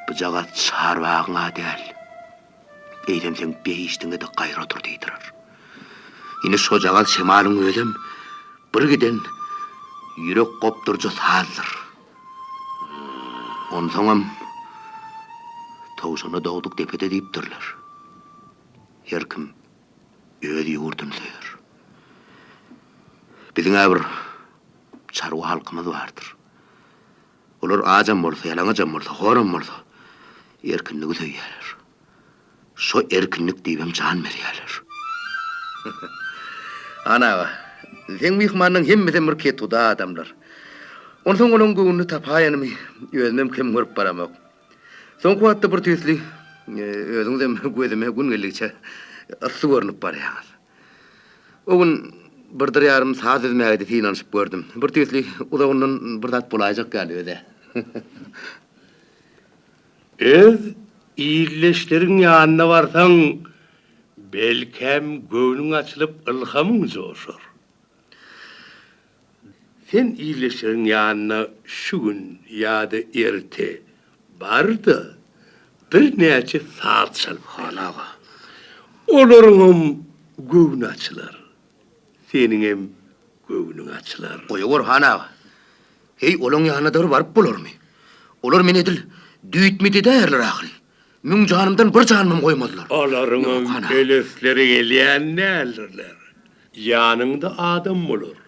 bujagaz çarbagyň-a däl, eýsem seň behişdiňe-de gaýra dur diýdirer. Ine şojagaz şemalyň özem birgiden ýürek gopduryjy sazdyr. Onsoňam, Towşana dogduk depede diýipdirler. Her kim öz ýurduny söýer. Biziň-ä bir çarwa halkymyz bardyr. Olar ajam bolsa, ýalaňajam bolsa, horam bolsa, erkinligi söýýärler. Şo erkinlik diýibem jan berýärler. Han aga, seň myhmanlaň hemmesem bir kethuda adamlar. Onsoň olaň göwnüni tapaýanymy özümem kem görüp baramok. Soňky wagtda bir tüýsli özüňizem gözüme gün geldigiçe yssy görnüp barýaňyz. O gün birdir ýarym saz düzmäge-de synanyşyp gördüm. Bir tüýsli uzagyndan bir zat bolaýjak ýaly öz-ä. Öz ildeşleriň ýanyna barsaň, belkäm göwnüň açylyp ylhamyň joşar. Sen ildeşleriň ýanyna şu gün ýa-da erte bar-da, birnäçe saz çalyp gel. Han aga. Olaryňam göwni açylar, seniňem göwnüň açylar. Goýawor, han aga. Heý, olaň ýanyna-da bir baryp bolarmy? Olar meni edil düýtmit edäýerler ahyry. Müň janymdan bir janymam goýmazlar. Olaryňam Ýok, han aga. ölesleri gelýän däldirler. Ýanyňda adam bolar.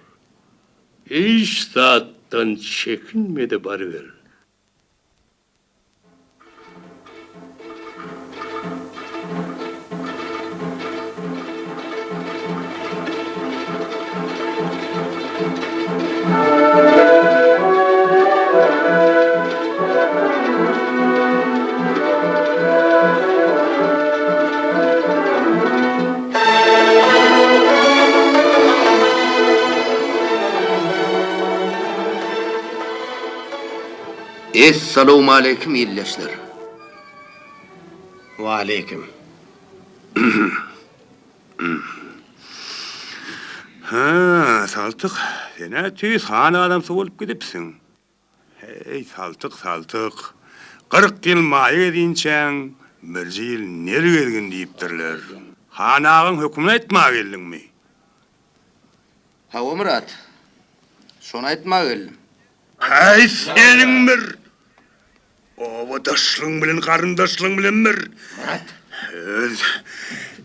Hiç zatdan çekinme-de baryber. Essalawmaleýkim ildeşler. Waleýkim. Hä, Saltyk, sen-ä tüýs han adamsy bolup gidipsiň. Heý, Saltyk, Saltyk, 40 ýyl maýa gezinçäň, birje ýyl ner gezgin diýipdirler. Han agaň hökümini aýtmaga geldiňmi? Hawa, Myrat, şony aýtmaga geldim. Häý, seniň bir! Obadaşlygyň bilen, garyndaşlygyň bilen bir. Myrat. Öz,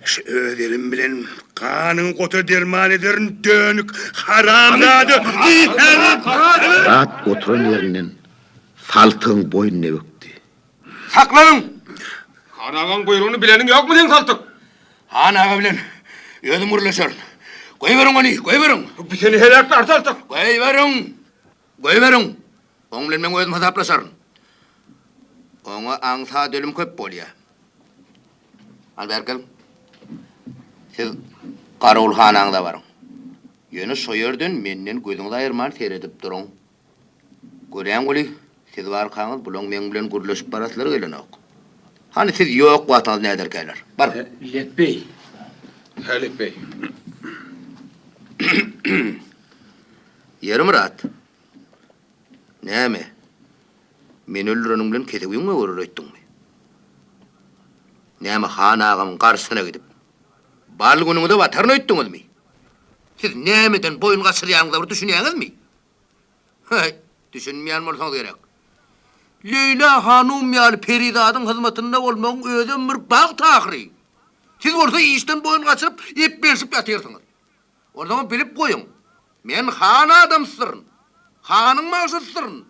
şu öz elim bilen ganyňy gota derman ederin, dönük, haramzada! Myrat oturan ýerinden Saltygyň boýnuna bökdi. Saklanyň! Han agaň buýrugyny bileniň ýokmy seň, Saltyk? Han aga bilen özüm gürleşerin. Goýberiň ony, goýberiň! Bu seni heläklär, Saltyk! Goýberiň! Goýberiň! Oň bilen meň özüm hasaplaşaryn. Oňa aňsat ölüm köp bolýar. Hany bärik geliň. Siz garawulhanaňyza baryň. Ýöne şo ýerden menden gözüňizi aýyrman seredip duruň. Görýän weli, siz barkaňyz bulaň meň bilen gürleşip baraslary gelenok. Hany siz ýok wagtyňyz näderkäler? Baryň. Lepbeý. Hä, lepbeý. Ýeri Myrat. Näme? Meni öldüreniň bilen kesewiň gögerer öýtdüňmi? Näme han agamyň garşysyna gidip, bal günüňize bataryn öýtdüňizmi? Siz nämeden boýun gaçyrýanyňyza bir düşünýäňizmi? Häý, düşünmeýän bolsaňyz gerek. Leýla hanum ýaly perizadyň hyzmatynda bolmagyň özem bir bagt ahyry. Siz bolsa işden boýun gaçyryp, eplenişip ýatyrsyňyz. Onsoňam bilip goýuň, men han adamsydyryn. Hanyň bagşysydyryn.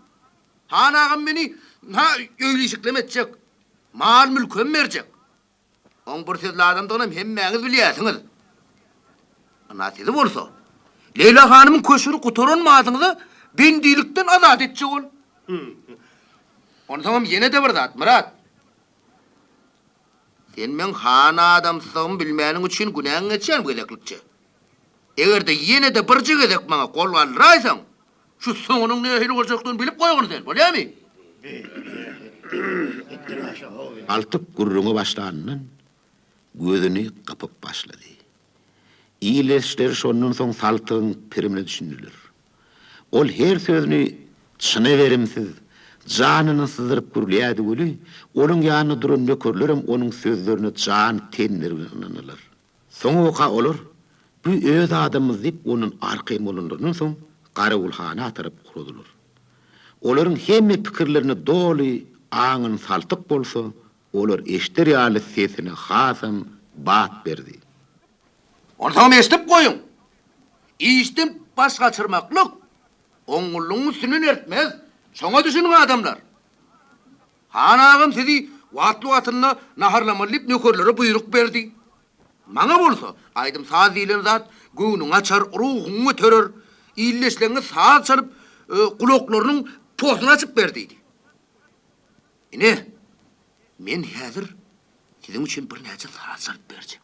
Han agam meni, ynha, öýli-işiklem etjek. Mal-mülkem berjek. Oň bir sözli adamdygynam hemmäňiz bilýärsiňiz. Ynha, sizi bolsa, Leýla hanymyň köşgüni gutaran badyňyza bendilikden azat etjek ol. Onsoňam ýene-de bir zat, Myrat. Sen meň han adamsydygymy bilmäniň üçin günäň geçýän bu gezeklikçe. Eger-de ýene-de birje gezek maňa gol galdyraýsaň, şu soňunyň nähili boljakdygyny bilip goýgun sen, bolýamy? Altyk gürrüňe başlanyndan gözüni gypyp başlady. Ildeşleri şondan soň Saltygyň pirimine düşündiler. Ol her sözüni çyna berimsiz, janyny syzdyryp gürleýärdi weli, onuň ýanynda duran nökerlerem onuň sözlerine jan-tenleri bilen ynandylar. Soňabaka olar, Bu öz adamymyz diýip, ondan arkaýyn bolanlaryndan soň, garawulhana tarap ugradylar. Olaryň hemme pikirlerine doly aňan Saltyk bolsa, olar eşder ýaly sesine hasam bat berdi. Onsoňam eşidip goýuň! Işden baş gaçyrmaklyk oňňullygyň üstünden ertmez. Şoňa düşüniň, adamlar! Han agam sizi wagtly-wagtynda naharlamaly diýip nökerlere buýruk berdi. Maňa bolsa, aýdym-saz diýlen zat göwnüňi açar, ruhuňy göterer. Ildeşleriňe saz çalyp, gulaklarynyň posuny açyp ber diýdi. Ine, men häzir siziň üçin birnäçe saz çalyp berjek.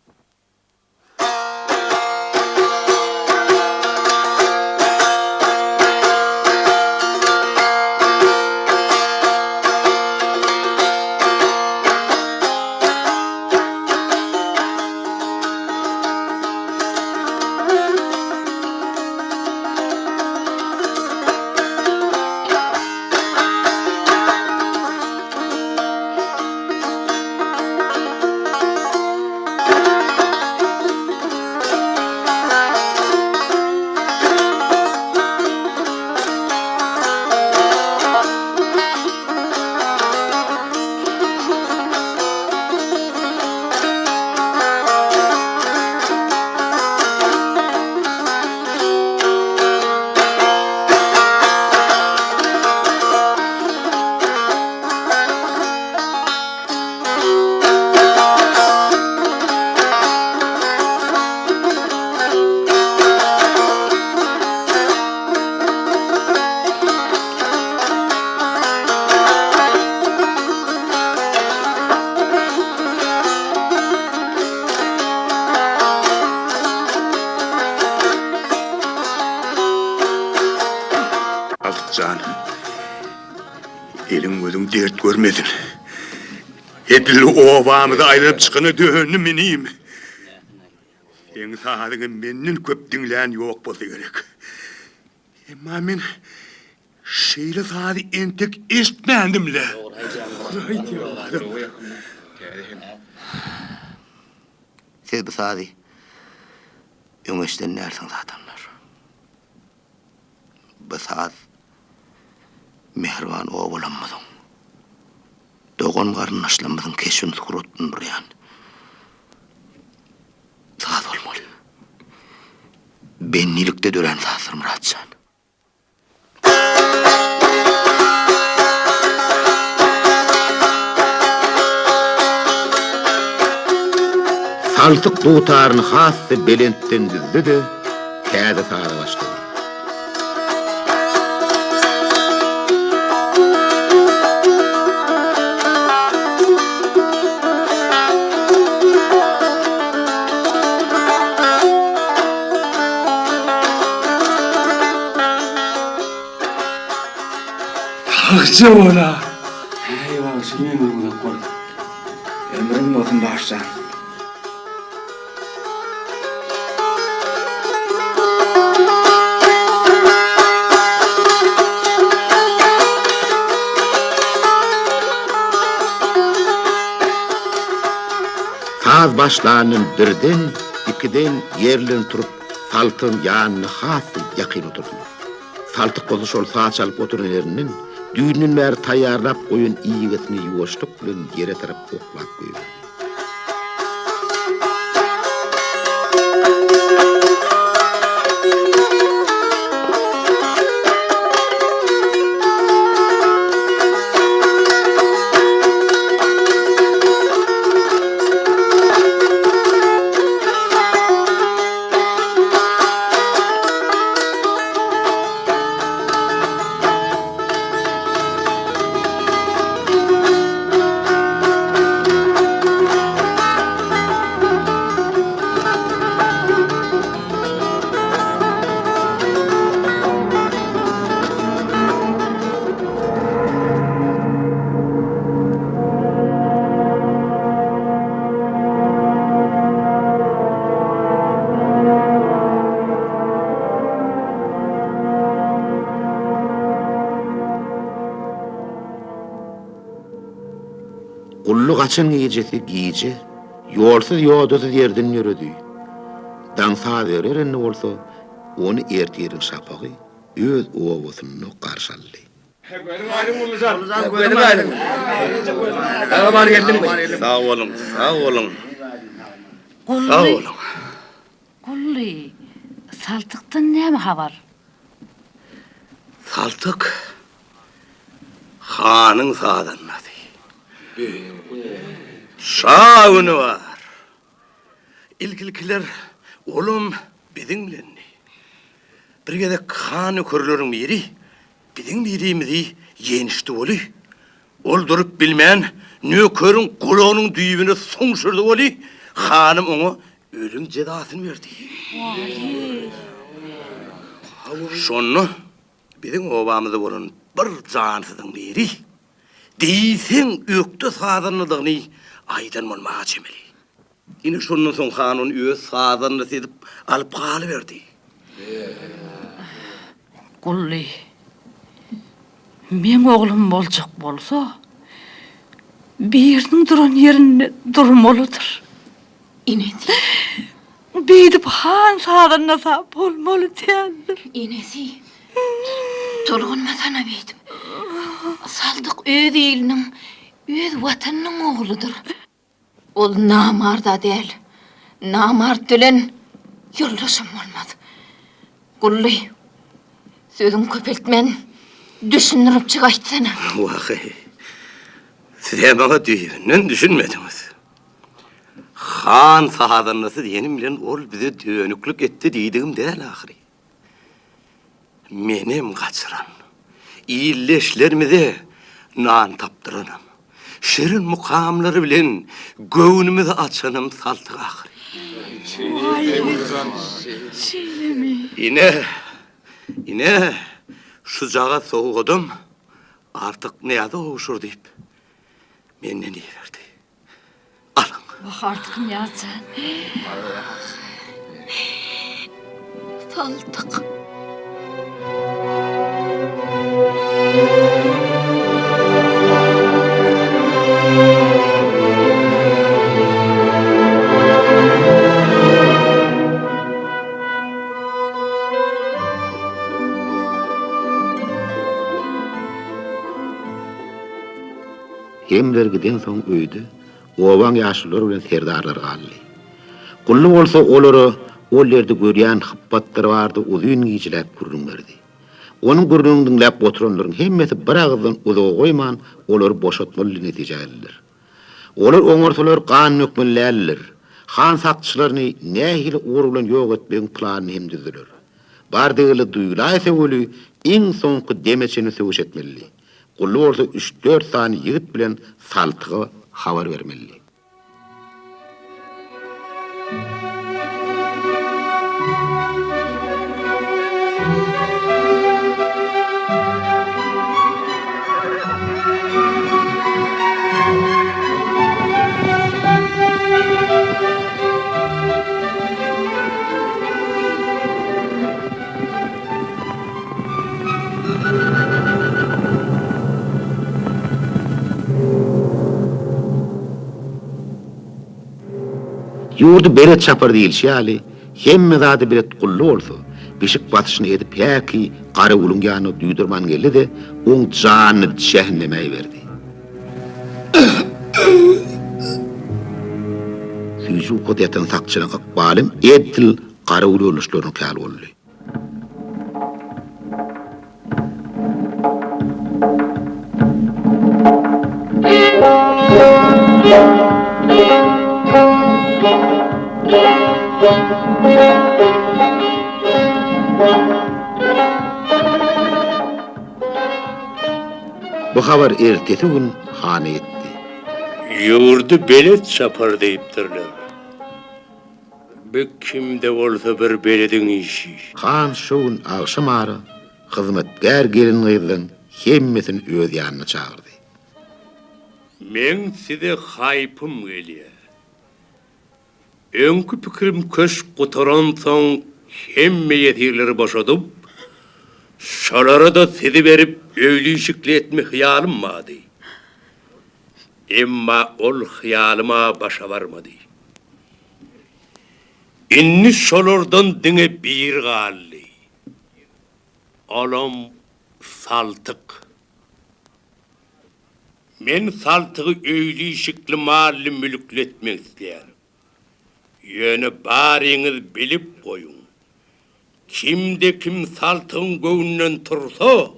Altyk jan, eliň-gözüň dert görmesin. Edil obamyza aýlanyp çykana döndüm inim. Seň sazyňy menden köp diňlän ýok bolsa gerek. Emma men şeýle sazy entek eşitmändim-le. Siz bu sazy öň eşiden dälsiňiz, adamlar. Bu saz mähriban obalarymyzyň. dogan-garyndaşlarymyzyň keşbini suratlandyrýan saz bolmaly. Bendilikde dörän sazdyr, Myrat jan. Saltyk dutaryny has-da belentden düzdi-de, täze saza başlady. Sagja bol-a! Häý, bagşy, ömrüň uzak bolsun. Ömrüň bolsun, bagşy jan. Saz başlandan birden, ikiden ýerlerini turup, Saltygyň ýanyna has-da ýakyn oturdylar. Saltyk bolsa şol saz çalyp oturan ýerinden, düýnden bäri taýýarlap goýan iýgisini ýuwaşlyk bilen ýere tarap oklap goýberdi. Gully gaçan gijesi gije ýolsuz-ýodasyz ýerden ýöredi. Daň saz bererende bolsa, ony ertiriň şapagy öz obasynda garşy aldy. Sag boluň, sag boluň. Sag boluň. Gully, Saltykdan näme habar? Saltyk hanyň sazandasy. Şa güni bar. Ilk-ilkiler olam biziň bilendi. Bir gezek han nökerleriniň biri biziň birimizi ýençdi weli, ol durup bilmän, nökeriň gulagynyň düýbüne suňşurdy weli, hanym oňa ölüm jezasyny berdi. Şonda biziň obamyzda bolan bir jansyzyň biri diýseň ökde sazandadygyny aýdan bolmaga çemeli. Ine şondan soň han ony öz sazandasy edip alyp galyberdi. Gully, meň oglum boljak bolsa, biriniň duran ýerinde durmalydyr. Enesi. Beýdip han sazandasy bolmaly däldir. Enesi, tolgunmasana beýdip. Saltyk öz iliniň, öz Watanynyň ogludyr. Ol namard-a däl. Namart bilen ýoldaşam bolmaz. Gully, sözüňi köpeltmän, düşündiripjik aýtsana. Wah-eý, siz-ä maňa düýbünden düşünmediňiz. Han sazandasy diýenim bilen ol bize dönüklik etdi diýdigim däl ahyry. Menem gaçyran, ildeşlerimize nan tapdyranam, şirin mukamlary bilen göwnümizi açanam Saltyk ahyry. Şeýlemi? Ine, ine, şujagaz sowgadam Artyk Nyýaza gowşur diýip, menden iberdi. Alyň. Wah, Artyk Nyýaz jan. Saltyk. Hemler gidensoň öýde obaň ýaşululary bilen serdarlar galdy. Gully bolsa olara ol ýerde görýän hypbatlary barada uzyn gijeläp gürrüň berdi. Onuň gürrüňini diňläp oturanlaryň hemmesi bir agyzdan uzaga goýman olary boşatmaly netijä geldiler. Olar oňarsalar gan dökmeli däldiler. Han sakçylaryny nähili ugur bilen ýok etmegiň planyny hem düzdüler. Bar degeli duýulaýsa weli iň soňky deme çenli söweş etmelidi. Gully bolsa üç-dört sany ýigit bilen Saltyga habar bermelidi. Ýurdy belet çapar diýilişi ýaly, hemme zady belet Gully bolsa, pişik basyşyny edip häki Garawulyň ýanyna duýdurman geldi-de, oň janyny jähenneme iberdi. Süýji ukuda ýatan sakçynyň ykbalym edil Garawul ýoldaşlarynyňky ýaly boldy. Bu habar ertesi gün hana ýetdi. Ýurdy belet çapar diýipdirler. Bu kimde bolsa bir belediň işi. Han şo gün agşam ara hyzmatkär gelin-gyzlaň hemmesini öz ýanyna çagyrdy. Meň size haýpym gelýär. Öňki pikirim köşk gutaransoň hemme ýesirleri boşadyp, şolara-da sizi berip öýli-işikli etme hyýalym bardy. Emma ol hyýalym-a başa barmady. Indi şolardan diňe biri galdy. Olam Saltyk. Men Saltygy öýli-işikli, mally-mülkli etmek isleýärin. Ýöne baryňyz bilip goýuň, kimde-kim Saltygyň göwnünden tursa,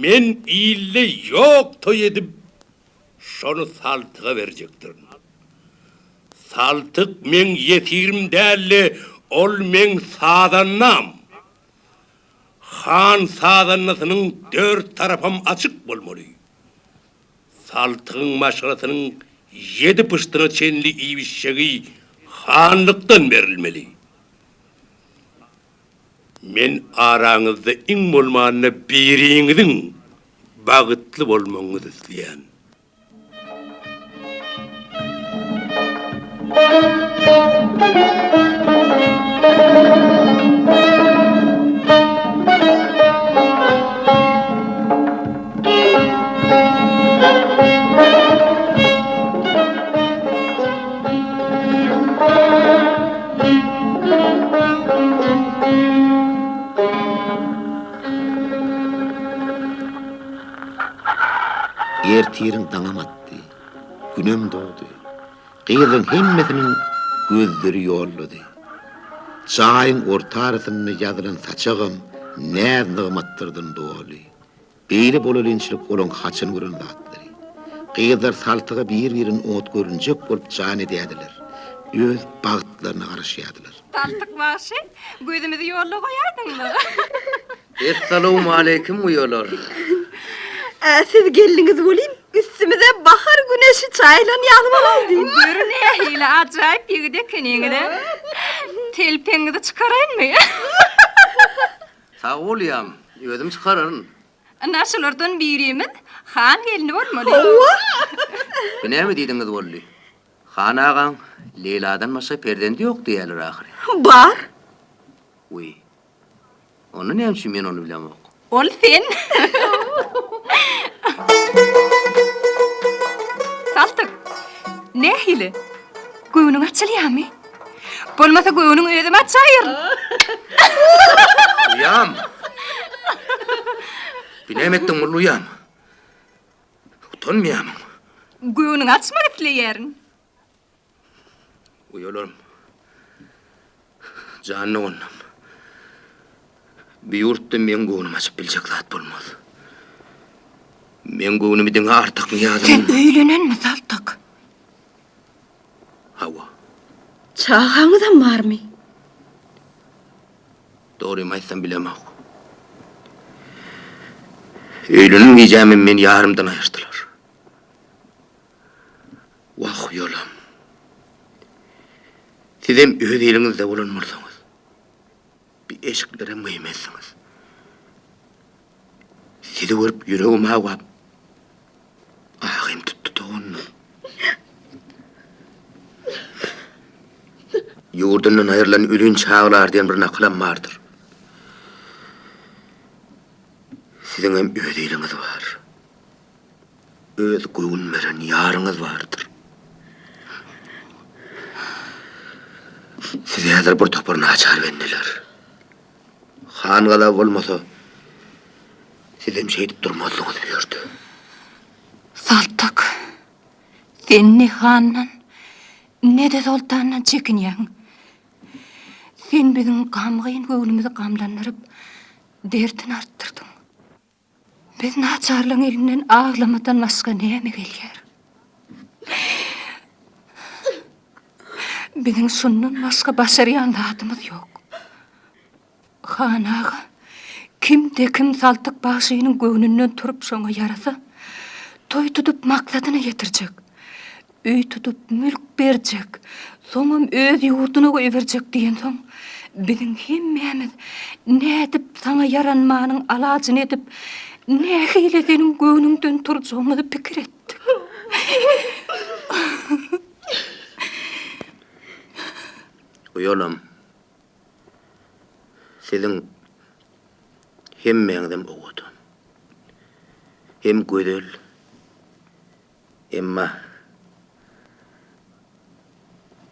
men ilde ýok toý edip, şony Saltyga berjekdirin. Saltyk meň ýesirim däl-de, ol meň sazandam. Han sazandasynyň dört tarapam açyk bolmaly. Saltygyň maşgalasynyň ýedi pyşdyna çenli iýip-içjegi hanlykdan berilmeli. Men araňyzda iň bolmanda biriňiziň bagtly bolmagyňyzy isleýän. Ertiriň daňam atdy, günem dogdy. Gyzlaryň hemmesiniň gözleri ýoldady. Jaýyň orta arasynda ýazylan saçagam näz-nygmatlardan doly. Beýle bolelinçilik olaň haçan gören zatlary. Gyzlar saltyga bir-birini oňat görünjek bolup jan edýärdiler. Öz bagtlaryna garaşýardylar. Saltyk bagşy, gözümizi ýolda goýaýdyňmy? Essalawmaleýkim uýalar. Siz geldiňiz welin, üstümize bahar güneşi çaýylan ýaly bolaýdy. Gör nähili ajaýyp ýigit ekeniňiz-ä. Telpegiňizi çykaraýynmy? Sag bol uýam, özüm çykararyn. Ynha şulardan birimiz han gelni bolmaly. Hawa. Bu näme diýdiňiz boldy? Han agaň Leýladan başga perzendi ýok diýýärler ahyry. Bar. Wiý. Onda näme üçin men ony bilemok? Ol sen. Saltyk, nähili? Göwnüň açylýarmy? Bolmasa göwnüň özüm açaýyn. Uýam! Bu näme etdiň, Gully uýam? Utanmaýarmyň? Göwnüňi açmak isleýärin. Uýalarym. Jan doganlarym. Bu ýurtda meň göwnümi açyp biljek zat bolmaz. Meň göwnümi diňe Artyk Nyýazowyň. Sen öýlenenmi, Saltyk? Hawa. Çagaňyzam barmy? Dogrymy aýtsam bilemok. Öýlenen gijämem meni ýarymdan aýyrdylar. Wah, uýalam. Sizem öz iliňizde bolan bolsaňyz, bi eşiklerem geýmezdiňiz. Sizi görüp ýüregim awap, Agym tutdy doganlar. Ýurdundan aýrylan ölin çaglar diýen bir nakylam bardyr. Siziňem öz iliňiz bar. Öz göwün beren ýaryňyz bardyr. Siz häzir bir topar naçar bendeler. Han gazaby bolmasa, sizem şeýdip durmazdyňyz bu ýerde. Saltyk, sen ne handan, ne-de soltandan çekinýäň. Sen biziň gamgyn göwnümizi gamlandyryp, derdini artdyrdyň. Biz naçarlaryň elinden aglamadan başga näme gelýär? Biziň şundan başga başarýan zadymyz ýok. Han aga, kimde-kim Saltyk bagşynyň göwnünden turup şoňa ýarasa, toý tutup maksadyna ýetirjek. Öý tutup, mülk berjek, soňam öz ýurduna goýberjek diýensoň, biziň hemmämiz nädip saňa ýaranmanyň alajyny edip, nähili seniň göwnüňden turjagymyzy pikir etdik. Uýalam, siziň hemmäňizem owadan, hem gözel. Emma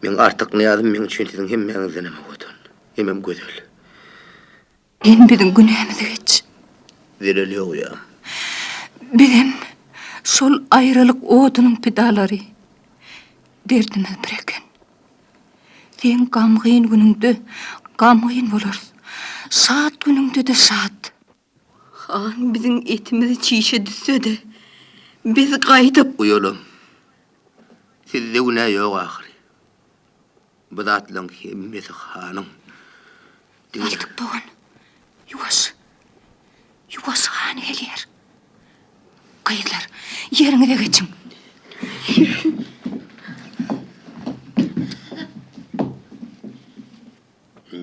meň Artyk Nyýazym meň üçin siziň hemmäňizdenem owadan, hemem gözel. Sen biziň günämizi geç. Zeleli ýok uýam. Bizem şol aýralyk odunyň pidalary. Derdimiz bir eken. Seň gamgyn günüňde gamgyn bolarys, şat günüňde-de şat. Han biziň etimizi çişe düzse-de, biz gaýdyp. Uýalam, sizde günä ýok ahyry. Bu zatlaryň hemmesi hanyň diňe. Saltyk dogan, ýuwaş, ýuwaş han gelýär. Gyzlar, ýeriňize geçiň.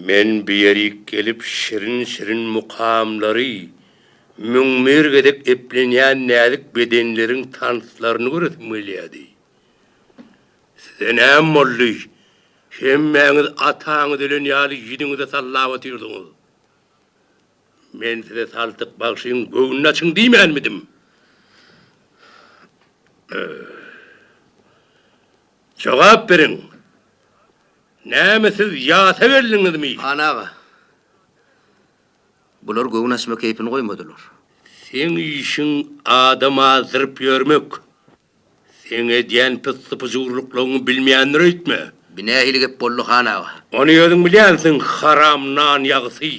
Men bu ýerik gelip şirin-şirin mukamlary, 1001 gezek eplenýän näzik bedenleriň tanslaryny göresim gelýärdi. Size näme boldy? Hemmäňiz ataňyz ölen ýaly ýüzüňize sallap otyrsyňyz. Men size Saltyk bagşyň göwnüni açyň diýmänmidim? Jogap beriň! Näme siz ýasa geldiňizmi? Han aga, bular göwün açma keýpini goýmadylar. Seň işiň adam azdyryp ýörmek. Seň edýän pyssy-pyjurlyklaryňy bilmeýändir öýtme. Bi nähili gep boldy, han aga? Ony özüň bilýänsiň, haram nan ýagysy.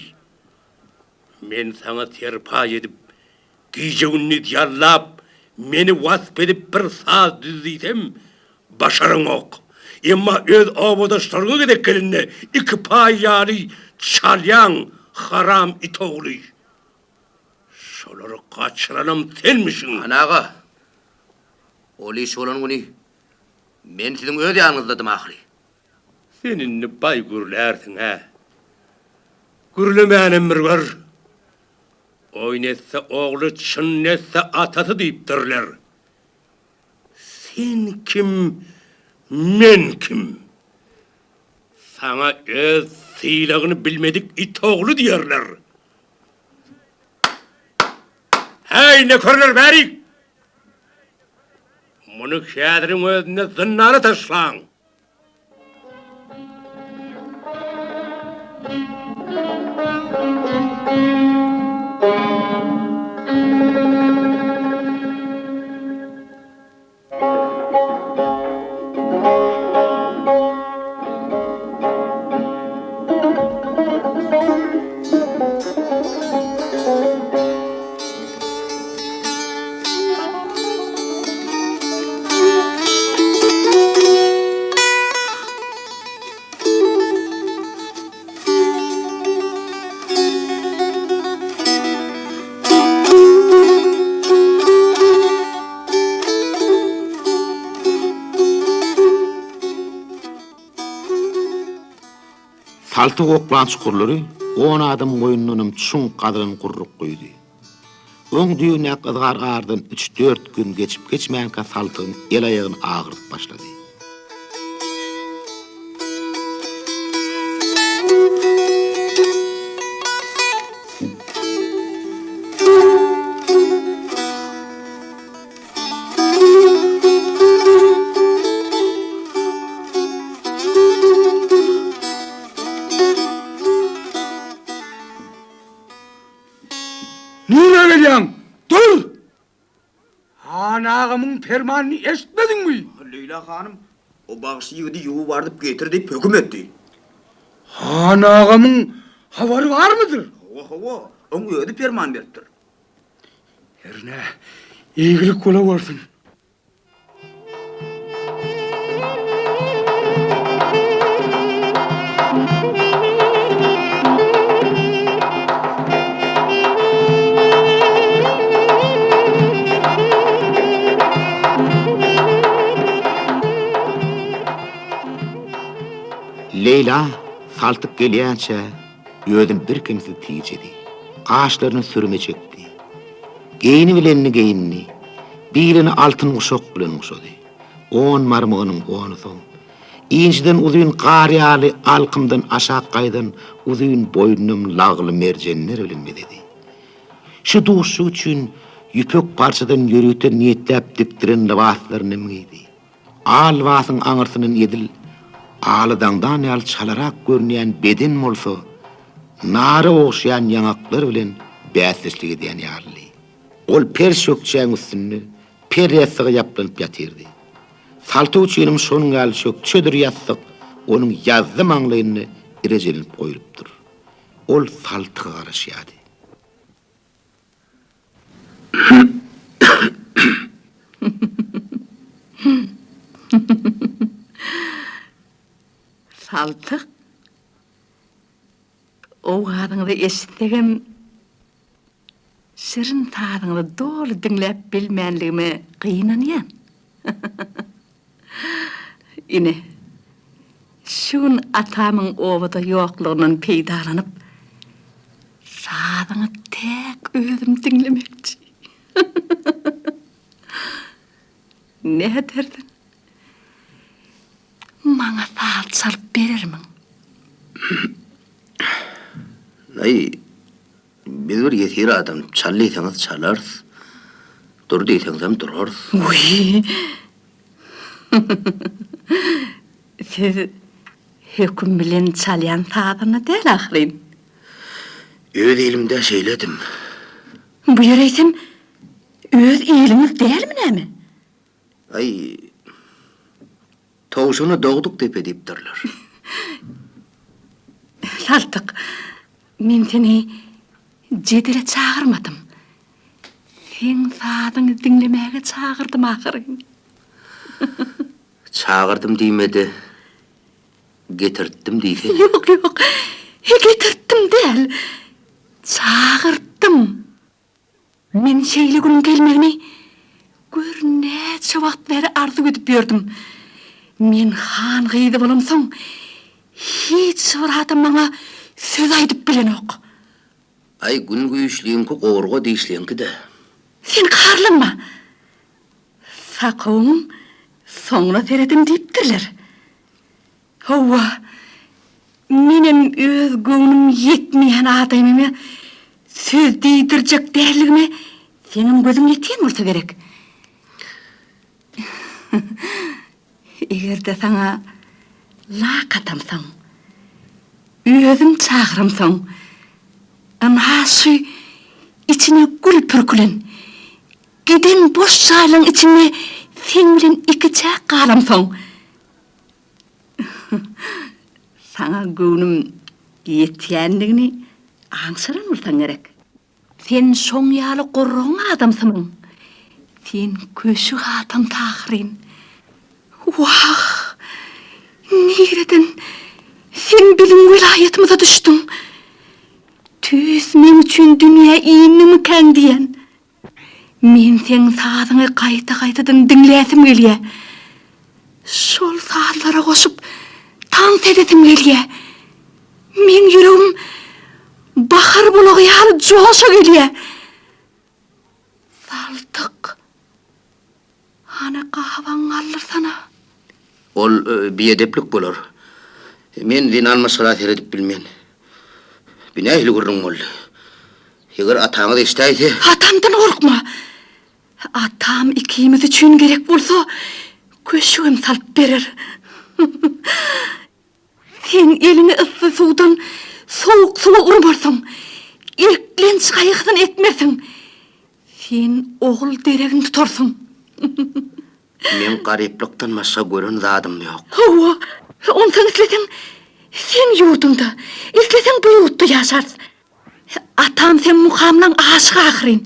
Men saňa serpaý edip, gije-gündiz ýallap, meni wasp edip bir saz düz diýsem, başaraňok. Emma öz obadaşlaryňa gezek gelende iki paý ýaly çalýaň, haram it ogly. Şolary gaçyranam senmişiň. Han aga, ol iş bolan güni men siziň öz ýanyňyzdadym ahyry. Sen indi baý gürlärsiň-ä. Gürlemänem bir gör. Oýun etse ogly, çyn etse atasy diýipdirler. Sen kim, men kim? Saňa öz sylagyny bilmedik it ogly diýerler. Häý, nökerler bärik! Muny häziriň özünde zyndana taşlaň! Saltyk oklan çukurlary on adamyň boýundanam çuň gazylan gurruk guýdy. Oň düýbündäki yzgar aradan üç-dört gün geçip-geçmänkä Saltygyň el-aýagyny agyrdyp başlady. Nirä gelýäň? Dur! Han agamyň permanyny eşitmediňmi? Leýla hanym o bagşy ýigidi ýuwup ardyp getir diýip höküm etdi. Han agamyň habary barmydyr? Hawa, hawa, oň özi perman beripdir. Hernä, eýgilik bolawersin. Leýla saltyk gelýänçä özüni birkemsiz tijedi. Gaşlaryny sürme çekdi. Geýnibilenini geýindi. Bilini altyn guşak bilen guşady. On barmagynyň onusam, injiden uzyn gar ýaly alkymdan aşak gaýdan uzyn boýnunam lagly merjenler bilen bezedi. Şu duşuşyk üçin ýüpek parçadan ýörite niýetläp dikdiren lybaslarynam geýdi. Al lybasyň aňyrsyndan edil aly daňdan ýaly çalarak görünýän beden bolsa, nara ogşaýan ýaňaklar bilen bäsdeşlik edýän ýalydy. Ol per çökçäň üstünde per ýassyga ýaplanyp ýatyrdy. Saltyk üçinem şonuň ýaly çökçedir ýassyk onuň ýazzy maňlaýynda rejelenip goýlupdyr. Ol Saltyga garaşýardy. Saltyk, owazyňyzy eşitsegem, Şirin sazyňyzy doly diňläp bilmänligime gynanýan. Ine, şu gün atamyň obada ýoklugyndan peýdalanyp, sazyňy täk özüm diňlemekçi. Nädersiň? Maňa saz çalyp berermiň? Aý, Biz bir ýesir adam, çal diýseňiz çalarys, dur diýseňizem durarys. Wiý! Siz höküm bilen çalýan sazanda däl ahyryn. Öz ilimde şeýledim. Bu ýer eýsem öz iliňiz dälmi näme? Aý, towşana dogduk depe diýipdirler. Saltyk, men seni jedele çagyrmadym. Seň sazyňy diňlemäge çagyrdym ahyryn. Çagyrdym diýme-de, getirtdim diýsene. Ýok, ýok, getirtdim däl, çagyrtdym. Men şeýle günüň gelmegini gör näçe wagt bäri arzuw edip ýördüm. Men han gyzy bolamsoň, hiç bir adam maňa söz aýdyp bilenok. Aý, gün güýçliňki gowurga dişliňki-dä. Sen gaharlanma. Sakawyň soňuna serediň diýipdirler. Hawa, menem öz göwnüm ýetmeýän adamyma söz diýdirjek däldigime seňem gözüň ýetýän bolsa gerek. Eger-de saňa lak atamsoň, özüm çagyramsoň, ynha şu içine gül pürkülen, giden boş jaýlaň içinde seň bilen ikiçäk galamsoň, Saňa göwnüm ýetýändigini aňşyran bolsaň gerek. Sen şoň ýaly gurrugyň adamsymyň? Sen köşi hatam ahyryn. Wah, nireden sen biziň welaýatymyza düşdüň? Tüýs meň üçin dünýä indiňmikäň diýen. Men seň sazyňy gaýta-gaýtadan diňläsim gelýä. Şol sazlara goşup tans edesim gelýä. Meň ýüregim bahar bulagy ýaly joşa gelýär. Saltyk, hany gabagyňy galdyrsana. Ol biedeplik bolar. Men zenan maşgala seredip bilmen. Bi nähili gürrüň boldy? Eger ataňyz eşidäýse. Atamdan gorkma. Atam ikimiz üçin gerek bolsa, köşügem salyp berer. Sen eliňi yssy suwdan sowuk suwa urmarsyň, eklenç gaýgysyny etmersiň. Sen ogul deregini tutarsyň. Meň garyplykdan başga gören zadym ýok. Hawa, onsoň isleseň, seň ýurduňda, isleseň bu ýurtda ýaşarys. Atam seň mukamlaň aşygy ahyryn.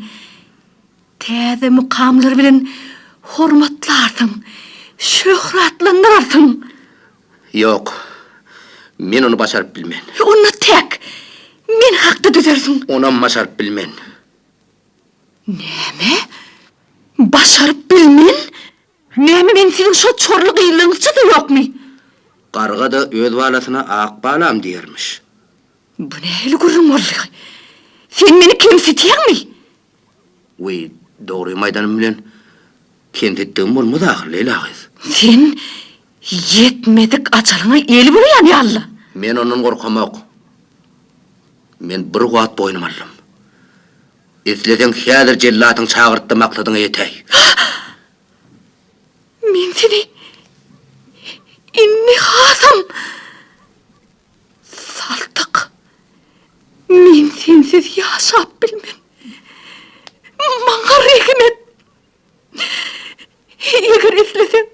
Täze mukamlar bilen hormatlarsyň, şöhratlandyrarsyň. Ýok, men ony başaryp bilmen. Onda täk, men hakda düzersiň. Onam başaryp bilmen. Näme? Başaryp bilmen? Näme men siziň şo çorly gyzlaryňyzça-da ýokmy? Garga-da öz balasyna ak balam diýermiş. Bu nähili gürrüň boldy? Sen meni kemsitýäňmi? Wiý, dogrymy aýdanym bilen kemsitdigim bolmaz ahyr, Leýla gyz. Sen ýetmedik ajalyňa el urýan ýaly-la. Men ondan gorkamok. Men bir wagt boýnuma aldym. Isleseň häzir jellatyňy çagyrt-da maksadyňa ýetäý. Men seni indi hasam Saltyk, men sensiz ýaşap bilmen. Maňa rehim et. Eger isleseň,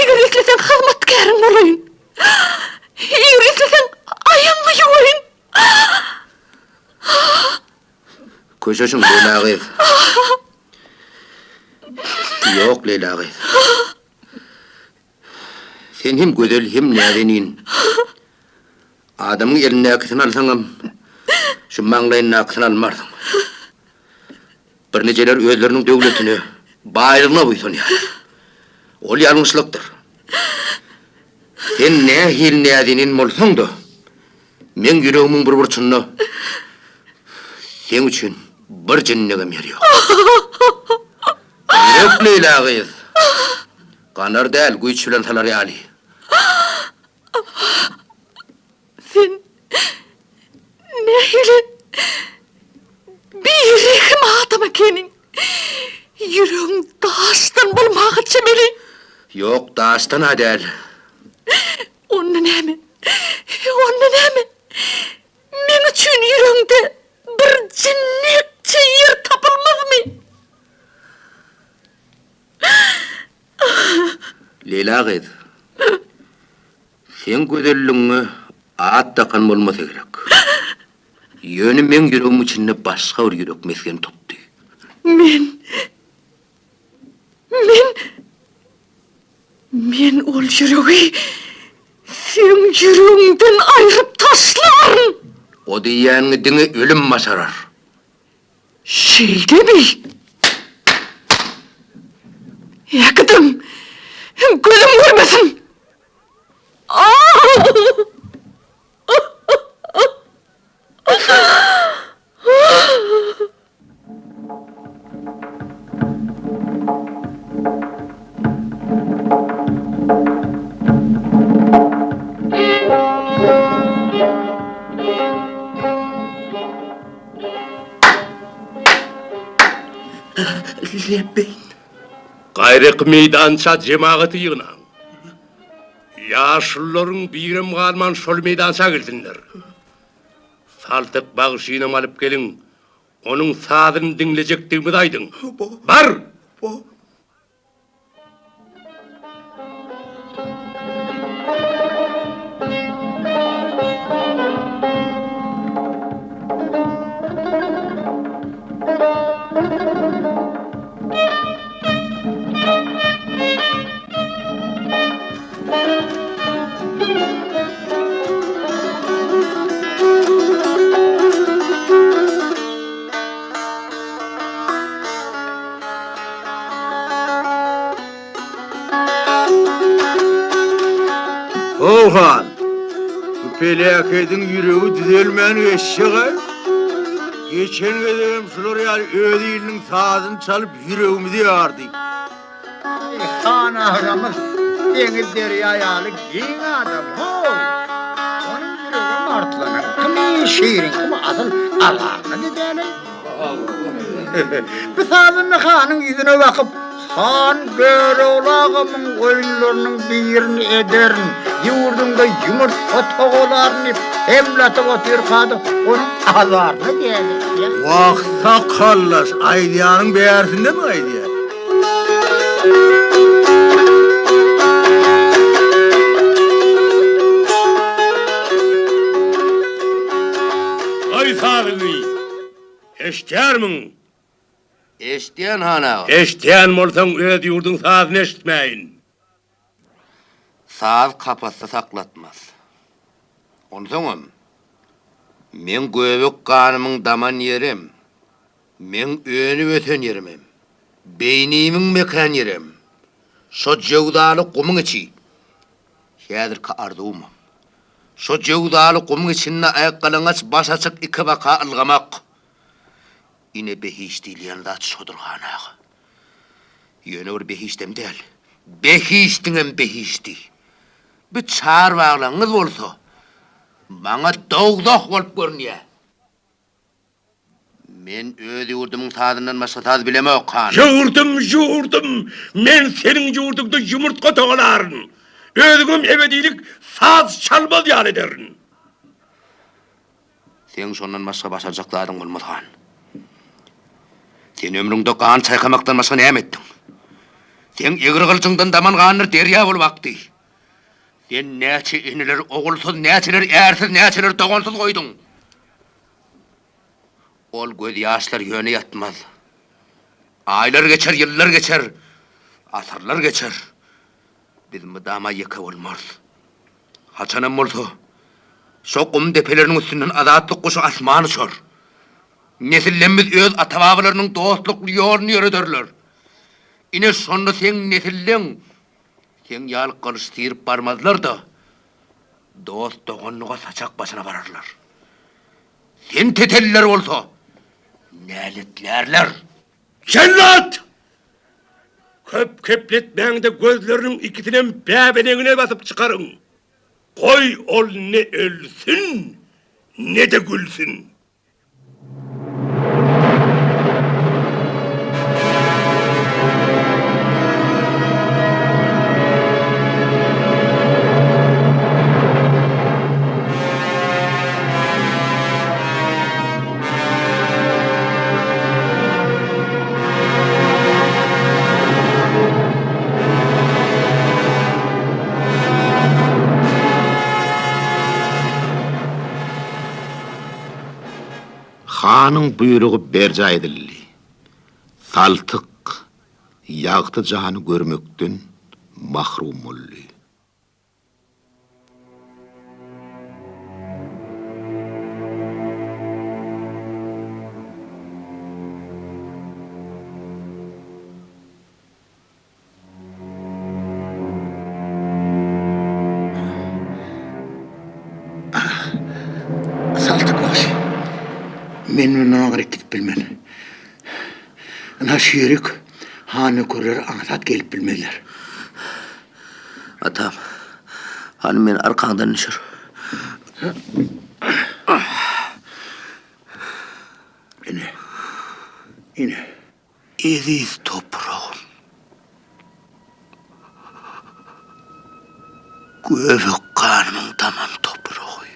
eger isleseň hyzmatkäriň bolaýyn. Eger isleseň aýagyňy ýuwaýyn. Köşeşiň, Leýla gyz. Ýok, Leýla gyz. Sen hem gözel, hem näzenin. Adamyň elindäkisini alsaňam, şu maňlaýyndakysyny almarsyň. Birnijeler özleriniň döwletine, baýlygyna buýsanýarlar. Ol ýalňyşlykdyr. Sen nähili näzenin bolsaň-da, meň ýüregimiň bir burçunda seň üçin bir jinnegem ýer ýok. Ýürek Leýla gyz! Ganar däl, güýç bilen salar ýaly. Sen nähili birehim adam ekeniň. Ýüregiň daşdan bolmaga çemeli. Ýok, daşdan-a däl. Onda näme? Onda näme? Meň üçin ýüregiňde bir jinnekçe ýer tapylmazmy? Leýla gyz, seň gözelligiňe at dakan bolmasa gerek. Ýöne meň ýüregimiň içinde başga bir ýürek mesgen tutdy. Men, men, men ol ýüregi seň ýüregiňden aýryp taşlaryn! O diýýäniňi diňe ölüm başarar. Şeýdemi? Äkidiň! Gözüm görmesin! Lepbeý. Gaýraky meýdança jemagaty ýygnaň. Ýaşulularyň birem galman şol meýdança gelsinler. Saltyk bagşynam alyp geliň, onuň sazyny diňlejekdigimizi aýdyň. Bar! How han! peläkediň ýüregi düzelmän geçjeg-ä. Geçen gezegem şular ýaly öz iliniň sazyny çalyp ýüregimizi ýardy. Aý, han agamyz deňiz-derýa ýaly giň adam, how! Onuň ýüregem arslanyňkymy, şiriňkimi asyl alarly-da däl-eý. Bu sazanda hanyň ýüzüne bakyp, Han Görogly agamyň oýunlarynyň birini ederin, ýurduňda ýumurtga togalaryn diýip, hemlatyp otyrka-da, onuň azaryna däl-eý. Wah, sakallaş, aýdýanyň bärsinden gaýdýar. Goý sazyňy! Eşidýärmiň? Eşidýän, han aga. Eşidýän bolsaň, öz ýurduň sazyny eşitmäýin. Saz kapasda saklatmaz. Onsoňam, meň göbek ganymyň daman ýerem, meň önüp-ösen ýerimem, beýnimiň mekän ýerem, şo jöwzaly gumuň içi. Häzirki arzuwymam, şo jöwzaly gumuň içinde aýakgalaňaç, baş açyk ikibaka ylgamak. Ine behiş diýilýän zat şodur han aga. Ýöne bir behişdem däl, behişdiňem behişdi. Bu çarbaglaňyz bolsa, maňa dowzah bolup görünýär. Men öz ýurdumyň sazyndan başga saz bilemok, han. Ýurdum, ýurdum! Men seniň ýurduňda ýumurtga togalaryn. Özüňem ebedilik saz çalmaz ýaly ederin. Seň şondan başga başarjak zadyň bolmaz, han. Sen ömrüňde gan çaýkamakdan başga näme etdiň? Seň egri gylyjyňdan daman ganlar derýa bolup akdy. Sen näçe eneleri ogulsyz, näçeleri ärsiz, näçeleri dogansyz goýduň. Ol gözýaşlar ýöne ýatmaz. Aýlar geçer, ýyllar geçer, asyrlar geçer. Biz mydama ýeke bolmarys. Haçanam bolsa, şo gum depeleriniň üstünden azatlyk guşy asman uçar. Nesillerimiz öz ata-babalarynyň dostlukly ýoluny ýörederler. Ine, şonda seň nesilleň seň ýaly gylyç syryp barmazlar-da, dost-doganlyga saçak başyna bararlar. Sen teteliler bolsa, näletlärler. Jellat! Köp kepletmäň-de gözleriniň ikisinem bäbenegine basyp çykaryň. Goý, ol ne ölsün, ne-de gülsün. Hanyň buýrugy berjaý edildi. Saltyk ýagty jahany görmekden mahrum boldy. Saltyk bagşy, men mundan aňryk gidip bilmen. Ynha şu ýerik han nökerleri aňsat gelip bilmezler. Atam, hany meni arkaňdan düşür. Ine, ine. Eziz topragym. Göbek ganymyň daman topragy.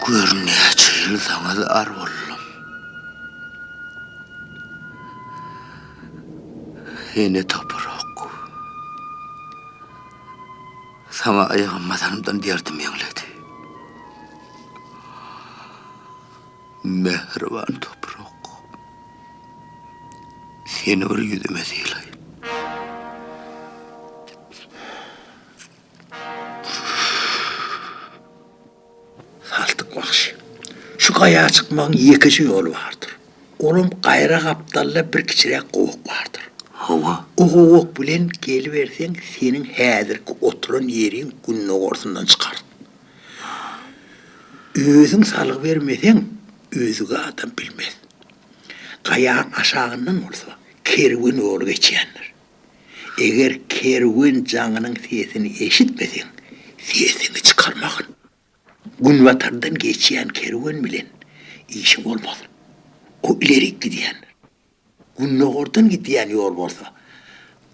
Gör näçe ýyl saňa zar boldum. Ene toprak. Saňa aýagym basanymdan derdim ýeňledi. Mähriban toprak. Seni bir ýüzüme sylaýyn. Saltyk bagşy, şu gaýa çykmagyň ýekeje ýoly bardyr. Olam gaýra gapdalda bir kiçiräk gowak bardyr. Hawa. O gowak bilen geliberseň, seniň häzirki oturan ýeriň gündogarsyndan çykar. Özüň salgy bermeseň, özge adam bilmez. Gaýaň aşagyndan bolsa kerwen ýoly geçýändir. Eger kerwen jaňynyň sesini eşitmeseň, sesiňi çykarmagyn. Günbatardan geçýän kerwen bilen işiň bolmaz. O ilerik gidýändir. Gündogardan gidýän ýol bolsa,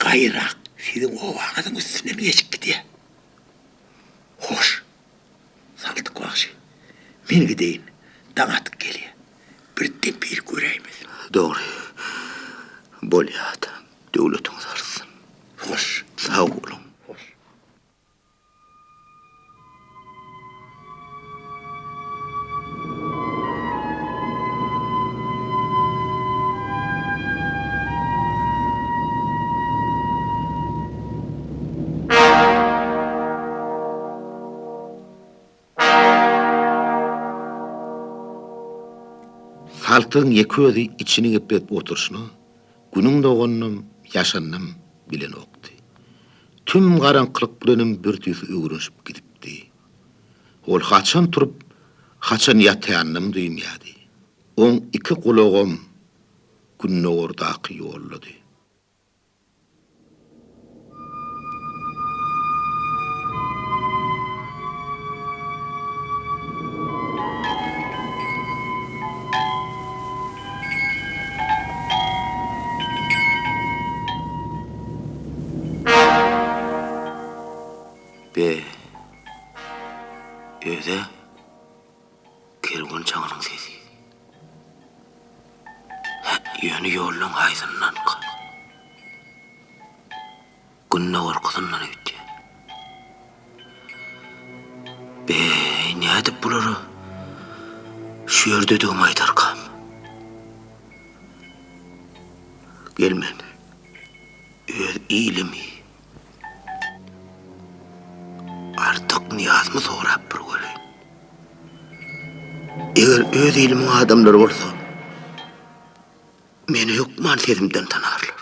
gaýrak siziň obaňyzyň üstünden geçip gidýär. Hoş, Saltyk bagşy, men gideýin, daň atyp gelýär. Birden biri göräýmesin. Dogry. Bolýa, atam. Döwletiňiz artsyn. Hoş. Sag boluň. Hoş. Saltygyň ýeke özi içini gepledip oturyşyna Günüň doganynam, ýaşanynam bilenokdy. Tüm garaňkylyk bilenem birtüýsli öwrenişip gidipdi. Ol haçan turup, haçan ýatýanynam duýmaýardy. Oň iki gulagam gündogardaky ýoldady. Be, öz-ä kerwen çaňynyň sesi. Hä, ýöne ýollaň haýsyndanka? Gündogarkysyndan öýtýän. Be, nädip bulara şu ýerdedigimi aýdarkam? Gel men öz ilimi Artyk Nyýazmy sorap bir göreýin. Eger öz ilimiň adamlary bolsa, meni hökman sesimden tanarlar.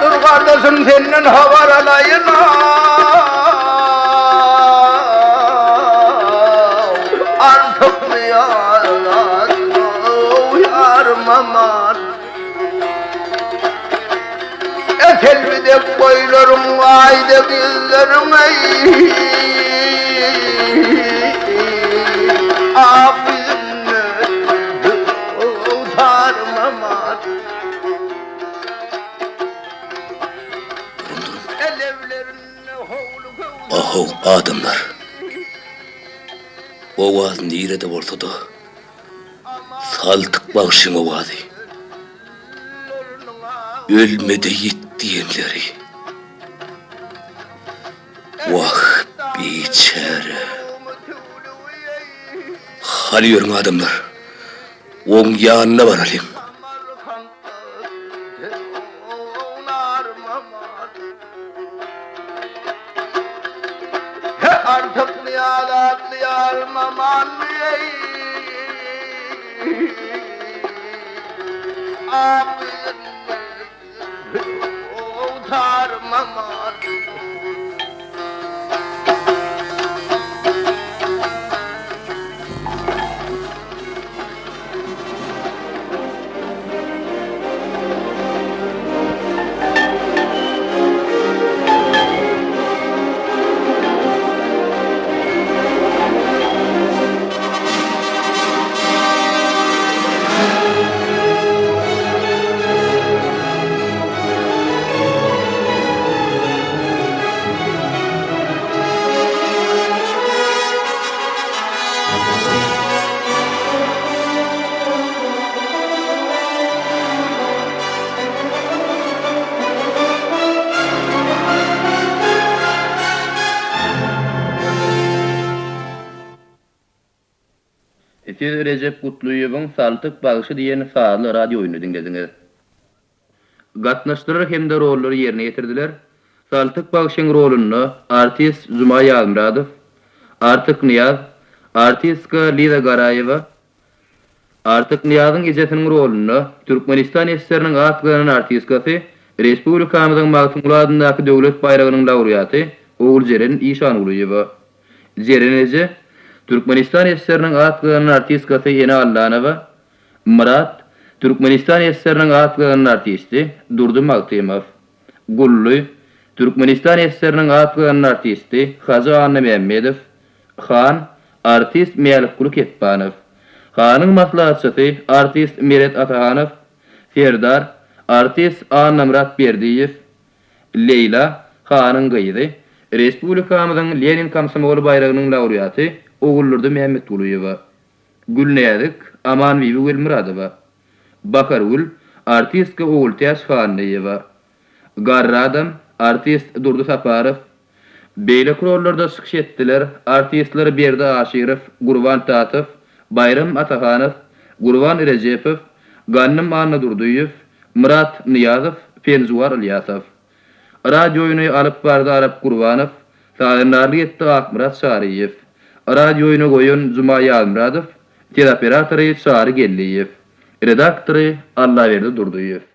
Dur gardaşym senden habar alaýyn Artykmy ýarym aman Selbi dek boýlaryň aý dek ýüzleriň eý Ak ýüzünde tarym aman Ahow, adamlar! Owaz nirede bolsa-da, Saltyk bagşyň owazy. Ölme-de ýit diýenleri. Wah, biçäre. Hany ýörüň, adamlar, oň ýanyna baralyň. Siz Rejep Gutlyýewiň Saltyk bagşy diýen sazly radioýuny diňlediňiz. Gatnaşdylar hem-de rollary ýerine ýetirdiler. Saltyk bagşyň rolunda artist Juma Ýazmyradow, Artyk Nyýaz, artistka Liza Garaýewa, Artyk Nyýazyň ejesiniň rolunda Türkmenistan SSR-niň at gazanan artistkasy, respublikamyzyň Magtymguly adyndaky döwlet baýragynyň laureaty Oguljeren Işangulyýewa. Jeren eje, Türkmenistan SSR-niň at gazanan artistkasy Ene Allanowa, Myrat, Türkmenistan SSR-niň at gazanan artisti Durdy Magtymow. Gully, Türkmenistan SSR-niň at gazanan artisti Hajy Annamämmedow, Han, artist Mälikguly Kepbanow. Hanyň maslahatçysy artist Meret Atahanow, Serdar, artist Annamyrat Berdiýew, Leýla, hanyň gyzy, respublikamyzyň Lenin komsomoly baýragynyň laureaty Oguldurdy Mämmetgulyýewa. Gülnäzik, Amanbibi Welmyradowa. Bahargül, artistka Ogultäç Hanlyýewa. Garry adam, artist Durdy Saparow. Beýleki rollarda çykyş etdiler, artistler Berdi Aşyrow, Gurban Tatow, Baýram Atahanow, Gurban Rejepow, Gandym Annadurdyýew, Myrat Nyýazow, Penjuwar Ylýasow. Radioýyny alyp bardy Arap Gurbanow, sazandarlyk etdi Akmyrat Çaryýew. Radioýyny goýan Juma Ýazmyradow, teleoperatory Çary Geldiýew, redaktory Allaberdi Durdyýew.